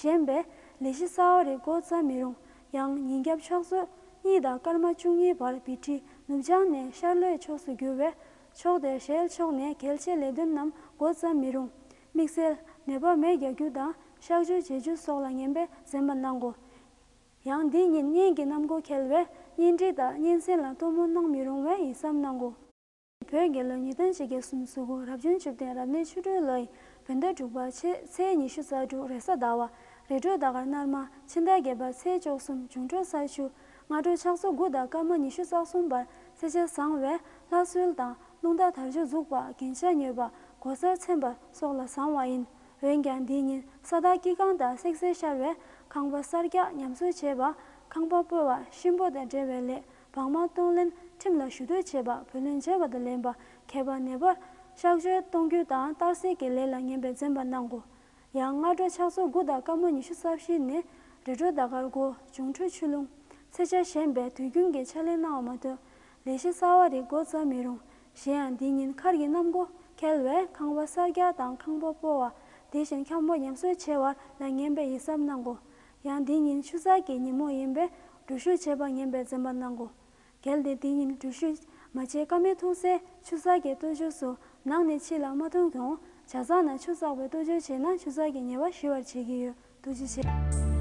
ཞན་པས་ལས་གཞི་གསར་པ་རིགས་འགོ་བརྩམ་མི་རུང་། ཡང་ཉིན་རྒྱབ་ཕྱག་ཚོད་གཉིས་དང་སྐར་མ་བཅུ་གཉིས་བར་བི་ཊི་ནུབ་བྱང་ནས་ཤར་ལྷོའི་ཕྱོགས་སུ་འགྱུར་བས། ཕྱོགས་དེར་ཞལ་ཕྱོགས་ནས་གལ་ཆེའི་ལས་དོན་རྣམས་འགོ་བརྩམ་མི་རུང་། དམིགས་བསལ་ནད་པར་མེ་རྒྱག་རྒྱུ་དང་གཤག་བཅོས་བྱེད་རྒྱུ་སོགས་ལ་ངན་པས་འཛེམ་པ་གནང་དགོས། ཡང་འདི་ཉིན་གཉན་གྱི་གནམ་སྒོ་འཁེལ་བས་གཉེན་སྒྲིག་དང་གཉན་སྲིན་ལ་གཏོར་སྨོན་གནང་མི་རུང་བས་ཡིད་བསམ་གནང་དགོས། བོད་རྒྱལ་ལོ་ཉིས་སྟོང་ཆིག་བརྒྱ་སུམ་ཅུ་སོ་དགུ་རབ་བྱུང་བཅུ་བདུན་རབ་གནས་ཆུ་སྦྲུལ་ལོ་ཡི་བོད་ཟླ་དྲུག་པ་ཚེས་ཉི་ཤུ་རྩ་དྲུག་རེས་གཟའ་ཟླ་བ། རེས་འགྲོགས་ཟླ་སྐར་སྣར་མ། ཕྱི་ཟླ་བརྒྱད་པ་ཚེས་བཅུ་གསུམ་འབྱུང་འཕྲོད་ས་ཆུ། སྔ་དྲོ་ཕྱག་ཚོད་དགུ་དང་སྐར་མ་ཉི་ཤུ་རྩ་གསུམ་བར་ཚེས་ཆ་བཟང་བས་ལྷ་གསོལ་དང་རླུང་རྟ་དར་ལྕོག་འཛུགས་པ། རྒྱན་ཆ་ཉོས་པ། གོས་གསར་འཚེམ་པ་སོགས་ལ་བཟང་བ་ཡིན། འོན་ཀྱང་འདིའི་ཉིན་ས་བདག་སྐྱེ་ཁང་དང་བསྲེག་ཟས་ཤར་བས་ཁང་པ་གསར་རྒྱག་ཉམས་གསོ་བྱས་པ། ཁང་པ་སྤོ་བ། གཤིན་པོ་དང་འབྲེལ་བའི་ལས་བག་མ་གཏོང་ལེན་ཁྲིམས་ལ་ཞུ་གཏུག་བྱས་པ། བུ་ལོན་འཇལ་བ་དང་ལེན་པ། མཁས་པ་ནད་པར་གཤག་བཅོས་གཏོང་རྒྱུ་དང་རྟགས་གསལ་གྱི་ལས་ལ་ངན་པའི་འཛེམ་པ་གནང་དགོས། ཡང་སྔ་དྲོ་ཕྱག་ཚོད་དགུ་དང་སྐར་མ་ཉི་ཤུ་རྩ་བཞི་ནས་རི་ཁྲོད་ཟླ་དཀར་སྒོ། འབྱུང་འཕྲོད་ཆུ་ཀླུང་། ཚེས་ཆ་གཞན་པའི་དུས་རྒྱུན་གྱི་ཕྱག་ལས་གནང་བ་མ་གཏོགས་ལས་གཞི་གསར་བ་རིགས་འགོ་བརྩམས་མི་རུང་། གཞན་ཡང་འདིའི་ཉིན་མཁར་གྱི་གནམ་སྒོ་འཁེལ་བས་ཁང་པ་གསར་རྒྱག་དང་ཁང་པ་སྤོ་བ། དེ་བཞིན་འཁྱམ་པོ་ཉམས་གསོ་བྱེད་པ་ལ་ངན་པའི་ཡིད་གཟབ་གནང་དགོས། ཡང་འདིའི་ཉིན་ཆུ་གསར་གྱི་ཉིན་མོ་ཡིན་པས་འགྲུལ་བཞུད་བྱེད་པ་ངན་པའི་འཛེམ་པ་གནང་དགོས། གལ་ཏེ་འདིའི་ཉིན་འགྲུལ་བཞུད་མ་བྱེད་ཀ་མེད་མཐོང་ཚེ་ཆུ་གསར་གྱི་གཏོ་བཅོས་སུ་ནང་ནས་ཕྱི་ལ་མ་མཐོང་གོང་ཇ་ཚང་ནང་ཆུ་བསགས་པའི་གཏོ་བཅོས་བྱས་ན་ཆུ་གསར་གྱི་ཉེས་པ་ཞི་བར་བྱེད་ཀྱི་ཡོད། ཐུགས་རྗེ་ཆེ།